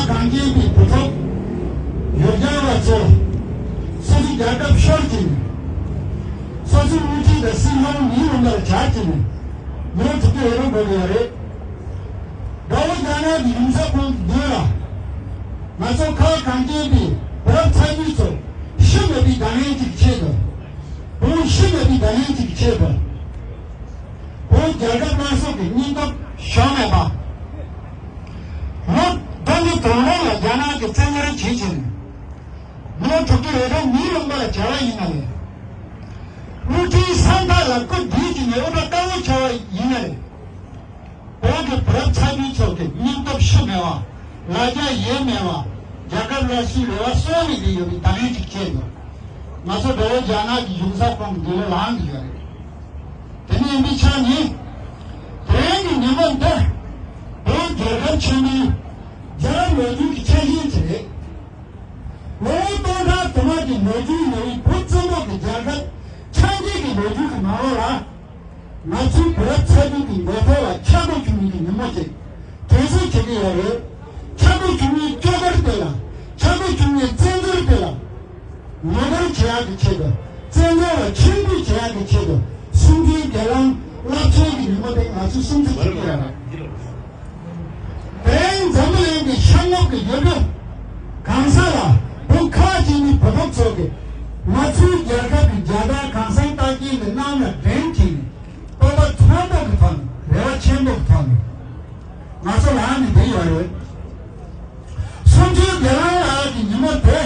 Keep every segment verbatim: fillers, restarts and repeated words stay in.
གངས་སྐྱེས་པའི་བུ་ཕྲུག་ཡུལ་གྱར་བ་ཚོ། སོ་སོའི་རྒྱལ་ཁབ་ཤོར་གྱིན། སོ་སོའི་དབུ་ཁྲིད་དང་སྲིད་བློན་མིའི་ལུང་པར་གྱར་གྱིན། མི་ལོ་དྲུག་ཅུ་རེ་རེ་འགོར་གྱི་ཡོད་རེད། དགྲ་བོ་རྒྱ་ནག་གི་ཡུམ་ས་ཁོངས་ཀྱི་མདུན་ལ། ང་ཚོ་ཁ་གངས་སྐྱེས་པའི་བུ་རབས་ཚ་རྒྱུད་ཚོ་ཤི་མེད་པའི་བརྡ་ལན་གཅིག་གི་ཆེད་དུ། བོད་ཤི་མེད་པའི་བརྡ་ལན་གཅིག་གི་ཆེད་དུ། བོད་རྒྱལ་ཁབ་སླར་གསོ་གི་སྙིང་སྟོབས་ཞུམ་མེད་པ། ལོ་བདུན་ཅུ་དོན་ལྔ་ལ་རྒྱ་ནག་གིས་བཙན་འཛུལ་བྱེད་ཅིང་། མི་ལོ་དྲུག་ཅུ་རེ་རེ་མིའི་ལུང་པར་གྱར་བ་ཡིན་ན་ལས། དབུ་ཁྲིད་ས་མཐའ་ལ་སྐུ་སྡིགས་ཀྱིས་ནས་དབུ་སྐྲ་དཀར་པོ་འཕྱར་བ་ཡིན་ན་ལས། བོད་ཀྱི་བུ་རབས་ཚ་རྒྱུད་ཚོ་གི་སྙིང་སྟོབས་ཤི་མེད་པ། ལ་རྒྱ་ཡལ་མེད་པ། རྒྱལ་ཁབ་སླར་གསོའི་རེ་བ་གསོ་བའི་ལས་ཡོད་པའི་བརྡ་ལན་ཅིག་བཅད་འདུག་ང་ཚོ་དགྲ་བོ་རྒྱ་ནག་གི་ཡུམ་ས་ཁོངས་འདི་ལ་ལངས་ཀྱི་ཡོད་རེད། དེ་ནས་ཡིན་པའི་ཆ་ནས། དེ་རིང་གི་ཉིན་མོ་འདི། བོད་རྒྱལ་ཁབ་ཆེན་མོའི་རྒྱལ་རབས་ལོ་རྒྱུས་ཀྱི་ཆ་ཤས་ཅིག་རེད། ལོ་ངོ་སྟོང་ཕྲག་དུ་མ་གི་ལོ་རྒྱུས་ཡོད་པའི་བོད་བཙན་པོ་གི་རྒྱལ་ཁབ་ཆགས་འཇིག་གི་ལོ་རྒྱུས་ཀྱི་ནང་ལོགས་ལ། ང་ཚོའི་བོད་རབས་ཚ་རྒྱུད་ཀྱི་མགོ་ཐོག་ལ་ཆག་སྒོ་བྱུང་བའི་གི་ཉིན་མོ་ཅིག་དྲན་གསོ་བྱེད་ཀྱི་ཡོད་རེད། ཆག་སྒོ་བྱུང་བའི་སྐྱོ་གར་དེ་ལ། ཆག་སྒོ་བྱུང་བའི་བཙན་འཛུལ་དེ་ལ། ངོ་རྒོལ་བྱེད་ཡག་གི་ཆེད་དུ། བཙན་འཛུལ་ལ་ཕྱིར་འབུད་བྱེད་ཡག་གི་ཆེད་དུ། གསུམ་བཅུའི་སྒེར་ལངས་རླབས་ཆེན་གྱི་ཉིན་མོ་དེ་ང་ཚོས་སྲུང་བརྩི་བྱེད་ཀྱི་ཡོད་རེད། དེ་རིང་འཛམ་བུ་གླིང་གི་ཤར་ངོས་ཀྱི་ཡུལ་གྲུ་གང་ས་ལ་བོད་ཁ་ཆེ་མི་བུ་ཕྲུག་ཚོ་གིས་ང་ཚོའི་རྒྱལ་ཁབ་ཀྱི་རྒྱལ་དར་གང་སར་བཏགས་རྐྱེན་གྱི་གནམ་ལ་སྒྲེང་བྱས་ནས་སྤོབས་པ་མཐོན་པོ་གི་ཐོག་ནས་རེ་བ་ཆེན་པོ་གི་ཐོག་ནས་ང་ཚོ་ལངས་ནས་བསྡད་ཡོད་རེད། གསུམ་བཅུའི་སྒེར་ལངས་ལགས་ཀྱི་ཉིན་མོ་དེ།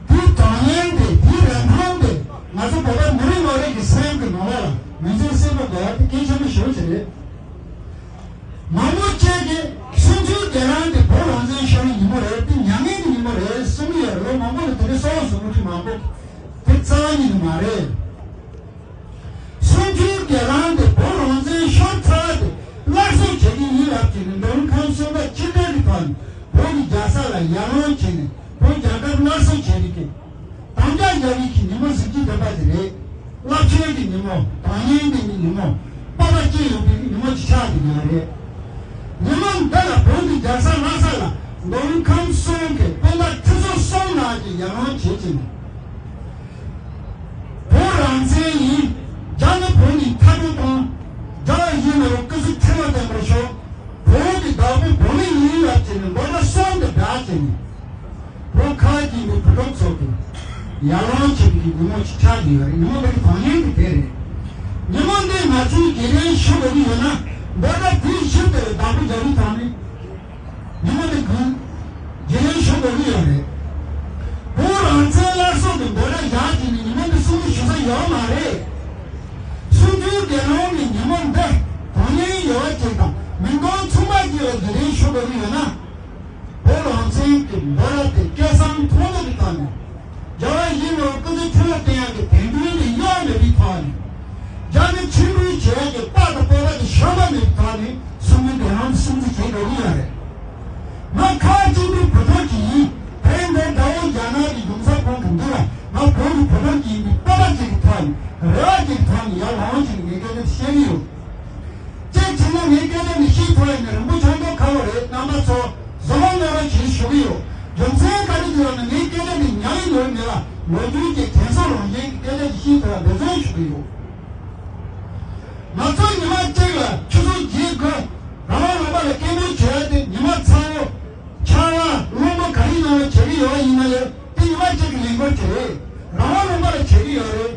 དེའི་དོན་སྙིང་དེ། དེའི་རིན་ཐང་དེ་ང་ཚོ་བོད་པ་མི་རེ་ངོ་རེ་གི་སེམས་ཀྱི་ནང་ལོགས་ལ་ངོས་འཛིན་གསལ་པོ་དགོས་པ་དེ་གལ་ཆེན་པོ་ཞེ་པོ་ཅིག་རེད། མང་པོ་ཅིག་གིས་གསུམ་བཅུའི་སྒེར་ལངས་དེ་བོད་རང་བཙན་ཤོར་བའི་ཉིན་མོ་རེད། དེ་མྱ་ངན་གྱི་ཉིན་མོ་རེད་གསུང་གི་ཡོད་རེད། ལོ་མང་པོ་ལ་དེ་འདྲའི་གསལ་པོ་གསུང་གི་མང་པོ། དེ་རྩ་བ་ཉིད་ནས་མ་རེད། གསུམ་བཅུའི་སྒེར་ལངས་དེ་བོད་རང་བཙན་ཤོར་ཚར་བ་དེ་སླར་གསོ་བྱེད་ཀྱི་ཡིན་ལབ་ཀྱི་ནས། མདོ་དབུས་ཁམས་གསུམ་པ་སྤྱི་འཐུས་ཀྱི་ཐོག་ནས་བོད་ཀྱི་རྒྱལ་ས་ལ་ཡར་ལངས་བྱས་ནས་བོད་རྒྱལ་ཁབ་སླར་གསོ་བྱེད་ཀྱི་དམ་བཅའ་བཞག་ཡག་གི་ཉིན་མོ་གཟི་བརྗིད་ལྡན་པ་ཞིག་རེད། རླབས་ཆེན་གྱི་ཉིན་མོ། དོན་སྙིང་ལྡན་གྱི་ཉིན་མོ། སྤོབས་པ་སྐྱེ་ཡོང་པའི་ཉིན་མོ་ཞིག་ཆགས་ཀྱི་ཡོད་རེད། ཉིན་མོ་འདི་ལ་བོད་ཀྱི་རྒྱལ་ས་ལྷ་ས་ལ་མདོ་དབུས་ཁམས་གསུམ་གྱི་སྤུན་ཟླ་ཁྲི་ཚོ་གསུམ་ལྷག་ཅིག་ཡར་ལངས་བྱེད་ཀྱི་ཡིན། བོད་རང་བཙན་ཡིན། རྒྱ་ནི་བོད་ནས་མཐར་སྐྲོད་གཏོང་། རྒྱ་ཡིན་ནོ་སྐུ་གཟུགས་ཁྲི་ལ་བརྟན་པར་ཤོག་བོད་ཀྱི་བདག་པོ་བོད་མི་ཡིན་ལབ་བྱས་ནས་མགོ་སྐོར་གསུམ་དུ་བསྒྲགས་བྱས་ནས། བོད་ཁ་སྐྱེངས་པའི་བུ་ཕྲུག་ཚོ་གིས་ཡར་ལངས་བྱེད་པའི་ཉིན་མོ་ཞིག་ཆགས་ཀྱི་ཡོད་རེད། ཉིན་མོ་འདི་གི་དོན་སྙིང་དེ་དེ་རེད། ཉིན་མོ་འདི་ང་ཚོས་རྗེས་དྲན་ཞུ་དགོས་ཀྱི་ཡོད་ན། འབོད་སྒྲ་དེའི་ཞིབ་ཏུ་བདག་པོ་རྒྱག་རྒྱུའི་ཐོག་ནས། ཉིན་མོ་འདི་གུང་རྗེས་ལེན་ཞུ་དགོས་ཀྱི་ཡོད་རེད། བོད་རང་བཙན་སླར་གསོ་གི་འབོད་སྒྲ་བཞག་བྱས་ནས་ཉིན་མོ་འདི་སྲུང་བརྩི་ཞུ་ས་ཡོད་མ་རེད། གསུམ་བཅུའི་སྒེར་ལངས་ཀྱི་ཉིན་མོ་འདི་དོན་སྙིང་ཡོད་པ་ཅིག་དང་མིང་དོན་མཚུངས་པ་ཅིག་ལ་རྗེས་ལེན་ཞུ་དགོས་ཀྱི་ཡོད་ན། བོད་རང་བཙན་གྱི་འབོད་སྒྲ་དེ་སྐད་གསང་མཐོན་པོ་གི་ཐོག་ནས། རྒྱལ་བ་ཡིད་བཞིན་ནོར་བུ་སྐུ་ཚེ་ཁྲི་ལ་བརྟན་ཡག་གི་དད་འདུན་དེ་གཡོ་མེད་པའི་ཐོག་ནས། རྒྱ་མི་ཕྱིར་འབུད་བྱེད་ཡག་གི་དཔའ་དང་སྤོབས་པ་དེ་ཞོམ་པ་མེད་པའི་ཐོག་ནས་གསུང་མིན་དོན་ལམ་སྲུང་བརྩི་བྱེད་དགོས་ཀྱི་ཡོད་རེད། ང་ཁ་གཅིག་པའི་བུ་ཕྲུག་ཅིག་ཡིན། དེ་འདྲའི་དགྲ་བོ་རྒྱ་ནག་གི་ཡུམ་ས་ཁོངས་ཀྱི་འདི་ལ་ང་བོད་ཀྱི་བུ་ཕྲུག་ཅིག་ཡིན་པའི་སྤོབས་པ་ཅིག་གི་ཐོག་ནས། རེ་བ་ཅིག་གི་ཐོག་ནས་ཡར་ལངས་བྱས་ནས་ངས་སྐད་ཆ་བཤད་ཀྱི་ཡོད། གཅིག་བྱས་ན་ངའི་སྐད་ཆ་འདི་ཤེས་ཐུབ་ཡ་ནི་རིན་པོ་ཆེ་མདོག་ཁ་པོ་རེད། རྣམ་པ་ཚོ་བཟོད་སྒོམ་གནང་རོགས་ཞེས་ཞུ་གི་ཡོད། རྒྱུ་མཚན་ག་རེ་ཟེར་ན་ངའི་སྐད་ཆ་འདི་ཉན་གི་ཡོད་མེད་ལ་ལོ་རྒྱུས་ཀྱི་དྲན་གསོ་རང་བཞིན་གྱི་སྐད་ཆ་འདི་ཤེས་ཐུབ་ཡ་འབད་བརྩོན་ཞུ་གི་ཡོད། ང་ཚོ་ཉི་མ་གཅིག་ལ་ཆུ་ཚོད་བརྒྱད་དགུ་རང་དབང་ལུང་པ་ལ་སྐད་འབོད་བྱས་ཏེ་ཉི་མ་ཚ་བོ་ཆར་པ་རླུང་བུ་ག་རེ་ཡིན་ནའང་བྱེད་ཀྱི་ཡོད། ཡིན་ན་ཡང་དེ་ཉི་མ་གཅིག་གི་ལས་འགུལ་དེ་རེད། རང་དབང་ལུང་པ་ལ་བྱེད་ཀྱི་ཡོད་རེད།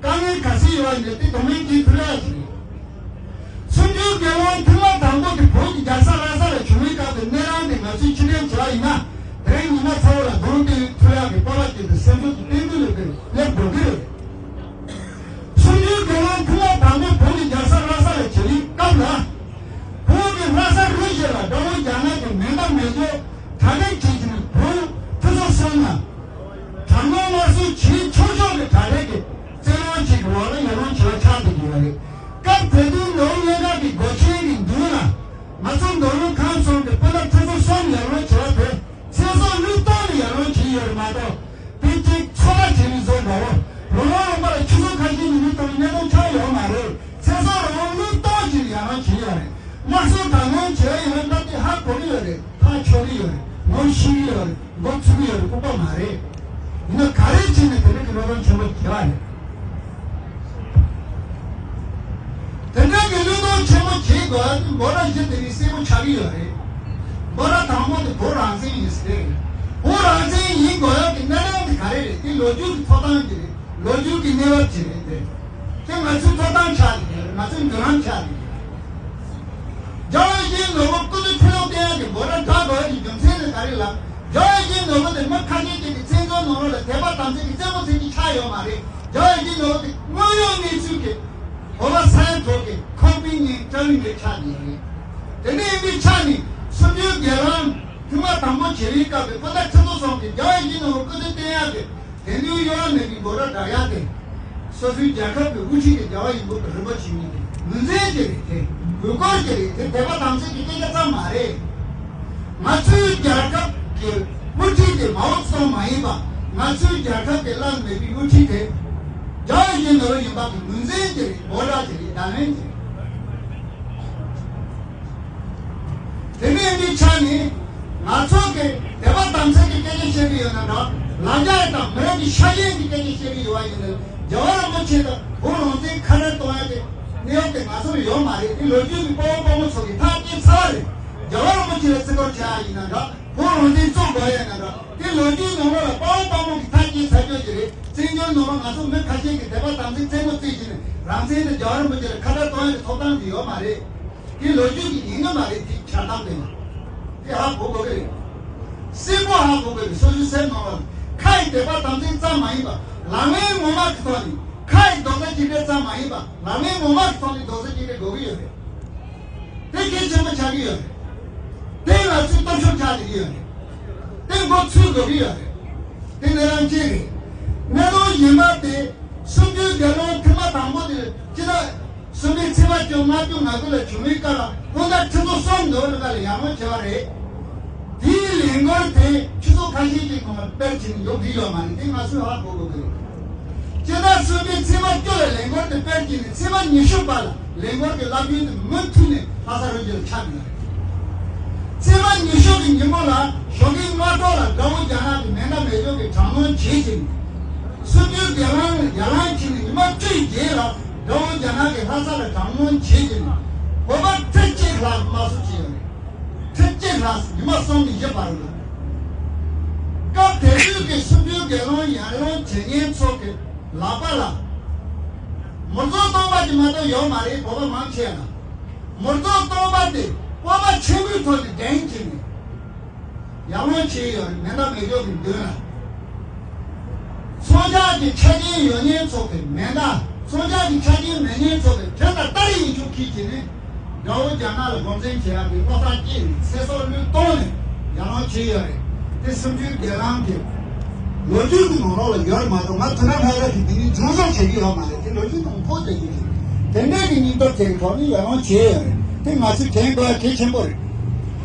དཀའ་ངལ་ག་ཚོད་ཡོད་ནས་དེ་དོ་མེད་ཀྱི་ཐུབ་ཡག་ཅིག་རེད། གསུམ་བཅུའི་སྒེར་ལངས་ཐེངས་མ་དང་པོ་དེ་བོད་ཀྱི་རྒྱལ་ས་ལྷ་ས་ལ་བྱུང་བའི་སྐབས་དེ་གནད་དོན་དེ་ང་ཚོས་ཕྱིར་དྲན་བྱས་པ་ཡིན་ན། དེ་རིང་ཉི་མ་ཚ་བོ་ལ་གདོང་གཏད་ཐུབ་ཡག་གི་སྤོབས་པ་ཅན་དང་སེམས་ཤུགས་ཀྱི་རྟེན་འབྲེལ་ལས་དེར་སླེབས་འགྲོ་གི་རེད། གསུམ་བཅུའི་སྒེར་ལངས་ཐེངས་མ་དང་པོ་བོད་ཀྱི་རྒྱལ་ས་ལྷ་ས་ལ་བྱེད་པའི་སྐབས་ལ། བོད་ཀྱི་ལྷ་ས་རུ་བཞི་ལ་དགྲ་བོ་རྒྱ་ནག་གི་མེ་མདའ་མེ་མདའ་དྲག་གནོན་བྱེད་ཀྱི་ནས་བོད་ཕུན་ཚོགས་གསུམ་ན། དྲག་གནོན་སླར་གསོ་བྱེད་ཆོག་ཆོག་གི་གྲ་སྒྲིག་གི་བཙན་དབང་ཅིག་གི་འོག་ལ་ཡར་ལངས་བྱས་པ་ཆགས་བསྡད་ཀྱི་ཡོད་རེད། སྐབས་དེ་དུས་མདོ་དབུས་གཉིས་ཀ་གི་སྒོ་ཆེན་གྱི་མདུན་ལ་ང་ཚོ་མདོ་དབུས་ཁམས་གསུམ་གྱི་སྤུན་ མགོ་ཚོས་ཀྱི་ཡོད་རེད། ལྐུགས་པ་མ་རེད། ཡིན་ན་ག་རེ་བྱས་ནས་དེ་འདྲ་གི་བློས་གཏོང་ཆེན་པོ་བྱས་པ་རེད། དེ་འདྲ་གི་བློས་གཏོང་ཆེན་པོ་བྱེད་དགོས་ཡ་དེ་འབོད་སྒྲ་བཞི་དེ་རིང་གསལ་པོ་ཆགས་ཀྱི་ཡོད་རེད། འབོད་སྒྲ་དང་པོ་དེ་བོད་རང་བཙན་ཡིན་ཟེར་རེད། བོད་རང་བཙན་ཡིན་དགོས་ཡ་གི་གནད་དོན་དེ་ག་རེ་རེད། དེ་ལོ་རྒྱུས་ཀྱི་ཐོབ་ཐང་གི་རེད། ལོ་རྒྱུས་ཀྱི་གནས་བབ་ཅིག་རེད་དེ། དེ་ང་ཚོའི་ཐོབ་ཐང་ཆགས་ཀྱི་རེད། ང་ཚོའི་མདུན་ལམ་ཆགས་ཀྱི་རེད། རྒྱལ་བ་ཡིད་བཞིན་ནོར་བུ་སྐུ་ཚེ་ཁྲི་ལོ་བརྟན་ཡག་གི་འབོད་སྒྲ་བསྒྲགས་དགོས་ཡག་གི་རྒྱུ་མཚན་དེ་ག་རེ་ལབ། རྒྱལ་བ་ཡིད་བཞིན་ནོར་བུ་དེ་མི་ཁ་ཤས་ཅིག་གི་མཚན་ཚོགས་ནང་ལོགས་ལ་དད་པ་དམ་ཚིག་གི་རྩེད་མོ་རྩེ་གི་ཆགས་ཡོད་མ་རེད། རྒྱལ་བ་ཡིད་བཞིན་ནོར་བུ་དེ་དངོས་ཡོད་གནས་ཚུལ་གྱི་བོད་པ་ས་ཡ་དྲུག་གི་ཁང་པའི་ཉིན་སྤྲ་བའི་མི་ཆགས་ཀྱི་ཡོད་རེད། དེ་འདྲ་ཡིན་པའི་ཆ་ནས་སུམ་ཅུའི་སྒེར་ལངས་ཐེངས་མ་དང་པོ་བྱེད་པའི་སྐབས་ཀྱི་སྤུན་ཟླ་ཁྲི་ཚོ་གསུམ་གྱིས་རྒྱལ་བ་ཡིད་བཞིན་ནོར་བུ་སྐུ་ཚེ་བརྟན་ཡག་གི་དེ་ནས་གཡོ་བ་མེད་པའི་འབོད་སྒྲ་བསྒྲགས་ཡ་དེ། སོ་སོའི་རྒྱལ་ཁབ་ཀྱི་དབུ་ཁྲིད་དེ་རྒྱལ་བ་ཡིན་པོ་གི་རིན་པོ་ཆེ་ཡིན་ཏེ་ངོས་འཛིན་གྱི་རེད་དེ། གུས་བཀུར་གྱི་རེད་དེ། དད་པ་དམ་ཚིག་གི་སྐད་ཆ་ཙམ་མ་རེད། ང་ཚོའི་རྒྱལ་ཁབ་ཀྱི་དབུ་ཁྲིད་དེ་མའོ་ཙེ་ཏུང་མ་ཡིན་པ། ང་ཚོའི་རྒྱལ་ཁབ་ཀྱི་བླ་ན་མེད་པའི་དབུ་ཁྲིད་དེ་རྒྱལ་བ་ཡིད་བཞིན་ནོར་བུ་ཡིན་པ་གི་ངོས་འཛིན་གྱི་རེད། འབོད་སྒྲ་གྱི་རེད། བརྡ་ལན་གྱི་རེད། དེ་མིན་འདི་ཆ་ནི་ང་ཚོ་གི་དད་པ་དམ་ཚིག་གི་སྐད་ཆ་བཤད་ཀྱི་ཡོད་ན་འདྲ། ལ་རྒྱ་དང་མི་རབས་ཀྱི་ཤ་ཞེན་གྱི་སྐད་ཆ་བཤད་ཀྱི་ཡོད་པ་ཡིན་ན། རྒྱལ་བ་རིན་པོ་ཆེ་དང་བོད་རང་བཙན་ཁ་བྲལ་གཏོང་ཡ་གི་གནས་བབ་དེ་ང་ཚོར་ཡོད་མ་རེད། དེ་ལོ་རྒྱུས་ཀྱི་དཔའ་བོ་དཔའ་མོ་ཚོ་གི་ཐག་བཅད་ཚར་བ་རེད། རྒྱལ་བ་རིན་པོ་ཆེ་ལ་བརྩི་བཀུར་བྱེད་ཡ་ཡིན་ན་འདྲ། བོད་རང་བཙན་རྩོད་དགོས་ཡ་ཡིན་ན་འདྲ། དེ་ལོ་རྒྱུས་ནང་ལོགས་ལ་དཔའ་བོ་དཔའ་མོ་གི་ཐག་བཅད་ཚར་ཆོག་གི་རེད། བཙན་བྱོལ་ནང་ལོགས་ང་ཚོ་མི་ཁ་ཤས་ཀྱི་དད་པ་དམ་ཚིག་རྩེད་མོ་རྩེ་བྱས་ནས་རང་བཙན་དེ་རྒྱལ་བ་རིན་པོ་ཆེ་ལ་ཁ་བྲལ་གཏོང་ཡ་གི་ཐོབ་ཐང་དེ་ཡོད་མ་རེད། དེ་ལོ་རྒྱུས་ཀྱི་ཡིན་ནི་མ་རེད། དེ་འཆལ་གཏམ་རེད། དེ་ཧ་གོ་དགོས་ཀྱི་རེད། གསལ་པོ་ཧ་གོ་དགོས་རེད། སོ་སོའི་སེམས་ནང་ལ་ཁ་ཡི་དད་པ་དམ་ཚིག་ཙམ་མ་ཡིན་པ། ལག་ལེན་ངོ་མ་གི་ཐོག་ནས། ཁ་ཡི་རྡོག་རྩ་གཅིག་སྒྲིལ་ཙམ་མ་ཡིན་པ། ལག་ལེན་ངོ་མ་གི་ཐོག་ནས་རྡོག་རྩ་གཅིག་སྒྲིལ་དགོས་ཀྱི་ཡོད་རེད། དེ་གལ་ཆེན་པོ་ཆགས་ཀྱི་ཡོད་རེད། དེ་ང་ཚོའི་སྟོབས་ཤུགས་ཆགས་བསྡད་ཀྱི་ཡོད་རེད། དེ་མགོ་ཚོས་དགོས་ཀྱི་ཡོད་རེད། དེ་གནད་འགག་ཅིག་རེད། གནད་དོན་གཞན་པ་དེ་སུམ་ཅུའི་སྒེར་ལངས་ཐེངས་མ་དང་པོ་དེ་སྤྱི་ཟླ་གསུམ་པའི་ཚེས་པ་བཅོ་ལྔ་བཅོ་ལྔ་དགུ་ལ་བྱུང་བའི་སྐབས་ལ་སྤུན་ཟླ་ཁྲི་ཚོ་གསུམ་འདུག་ལ་ཡར་ལངས་བྱས་པ་རེད། དེའི་ལས་འགུལ་དེ་ཆུ་ཚོད་ཁ་ཤས་ཀྱི་གོང་ལ་སྤེལ་བྱས་ནས་ཡོང་གི་ཡོད་མ་རེད། དེ་ང་ཚོས་ཧ་གོ་དགོས་ཀྱི་རེད། སྤྱི་ཟླ་གསུམ་པའི་ཚེས་པ་བཅུ་ལ་ལས་འགུལ་དེ་སྤེལ་གྱི་ནས་ཚེས་པ་ཉི་ཤུ་བར་ལ་ལས་འགུལ་གྱི་རླབས་རྒྱུན་དེ་མུ་མཐུད་ནས་ལྷ་ས་རུ་བརྒྱུད་ལ་ཆགས་ཀྱི་ཡོད་རེད། ཚེས་པ་ཉི་ཤུ་གི་ཉིན་མོ་ལ་ཞོགས་ཀའི་སྔ་དྲོ་ལ་དགྲ་བོ་རྒྱ་ནག་གི་མེ་མདའ་མེ་སྒྱོགས་ཀྱིས་དྲག་གནོན་བྱེད་བཞིན། སུམ་ཅུའི་སྒེར་ལངས་ལ་ཡར་ལངས་བྱས་ནས་ཉི་མ་བཅུའི་རྗེས་ལ་དགྲ་བོ་རྒྱ་ནག་གིས་ལྷ་ས་ལ་དྲག་གནོན་བྱེད་བཞིན། བོད་པ་ཁྲི་གཅིག་ལྷག་དམར་གསོད་བྱས་ཡོད་རེད། ཁྲི་གཅིག་ལྷག་ཉི་མ་གསུམ་ནས་བཞི་བར་ལ། སྐབས་དེ་དུས་ཀྱི་སུམ་ཅུའི་སྒེར་ལངས་ཡར་ལངས་བྱེད་མཁན་ཚོ་གི་ལག་པ་ལ་མི་རྫོང་སྟོང་པ་ཅིག་མ་གཏོགས་ཡོད་མ་རེད། བོད་པ་མང་ཆེ་ལ་མི་རྫོང་སྟོང་པ་དེ་སྤོབས་པ་ཆེན་པོའི་ཐོག་ནས་འགྲན་བྱས་ནས་ཡར་ལངས་བྱས་ཡོད་རེད། མེ་མདའ་མེ་སྒྱོགས་ཀྱི་མདུན་ལ། མཚོན་ཆ་གི་ཆ་རྐྱེན་ཡོད་མཁན་ཚོ་གི་མེ་མདའ། མཚོན་ཆ་གི་ཆ་རྐྱེན་མེད་མཁན་ཚོ་གི་གྲི་དང་སྟ་རེ་ཡིན་ཆོག་ཁྱེར་བྱས་ནས། དགྲ་བོ་རྒྱ་ནག་ལ་སྒོ་འཛིན་བྱེད་ཡག་གི་བློ་ཐག་བཅད་ནས་ཚེ་སྲོག་བློས་གཏོང་ནས་ཡར་ལངས་བྱས་ཡོད་རེད། དེ་སུམ་ཅུའི་སྒེར་ལངས་ཀྱི་ལོ་རྒྱུས་ཀྱི་ནང་ལོགས་ལ་ཡོད་རེད་མ་གཏོགས། ང་དོན་དག་ལྷག་ལྷག་གི་འདི་ནས་རྒྱུན་བཟང་བྱེད་ཀྱི་ཡོད་མ་རེད། དེ་ལོ་རྒྱུས་དང་ཕོག་བསྡད་ཀྱི་རེད། དེ་འདྲའི་གི་སྙིང་སྟོབས་དེ་གི་ཐོག་ནས་ཡར་ལངས་བྱས་ཡོད་རེད། དེ་ང་ཚོས་དྲན་དགོས་ཡ་གལ་ཆེན་པོ་རེད།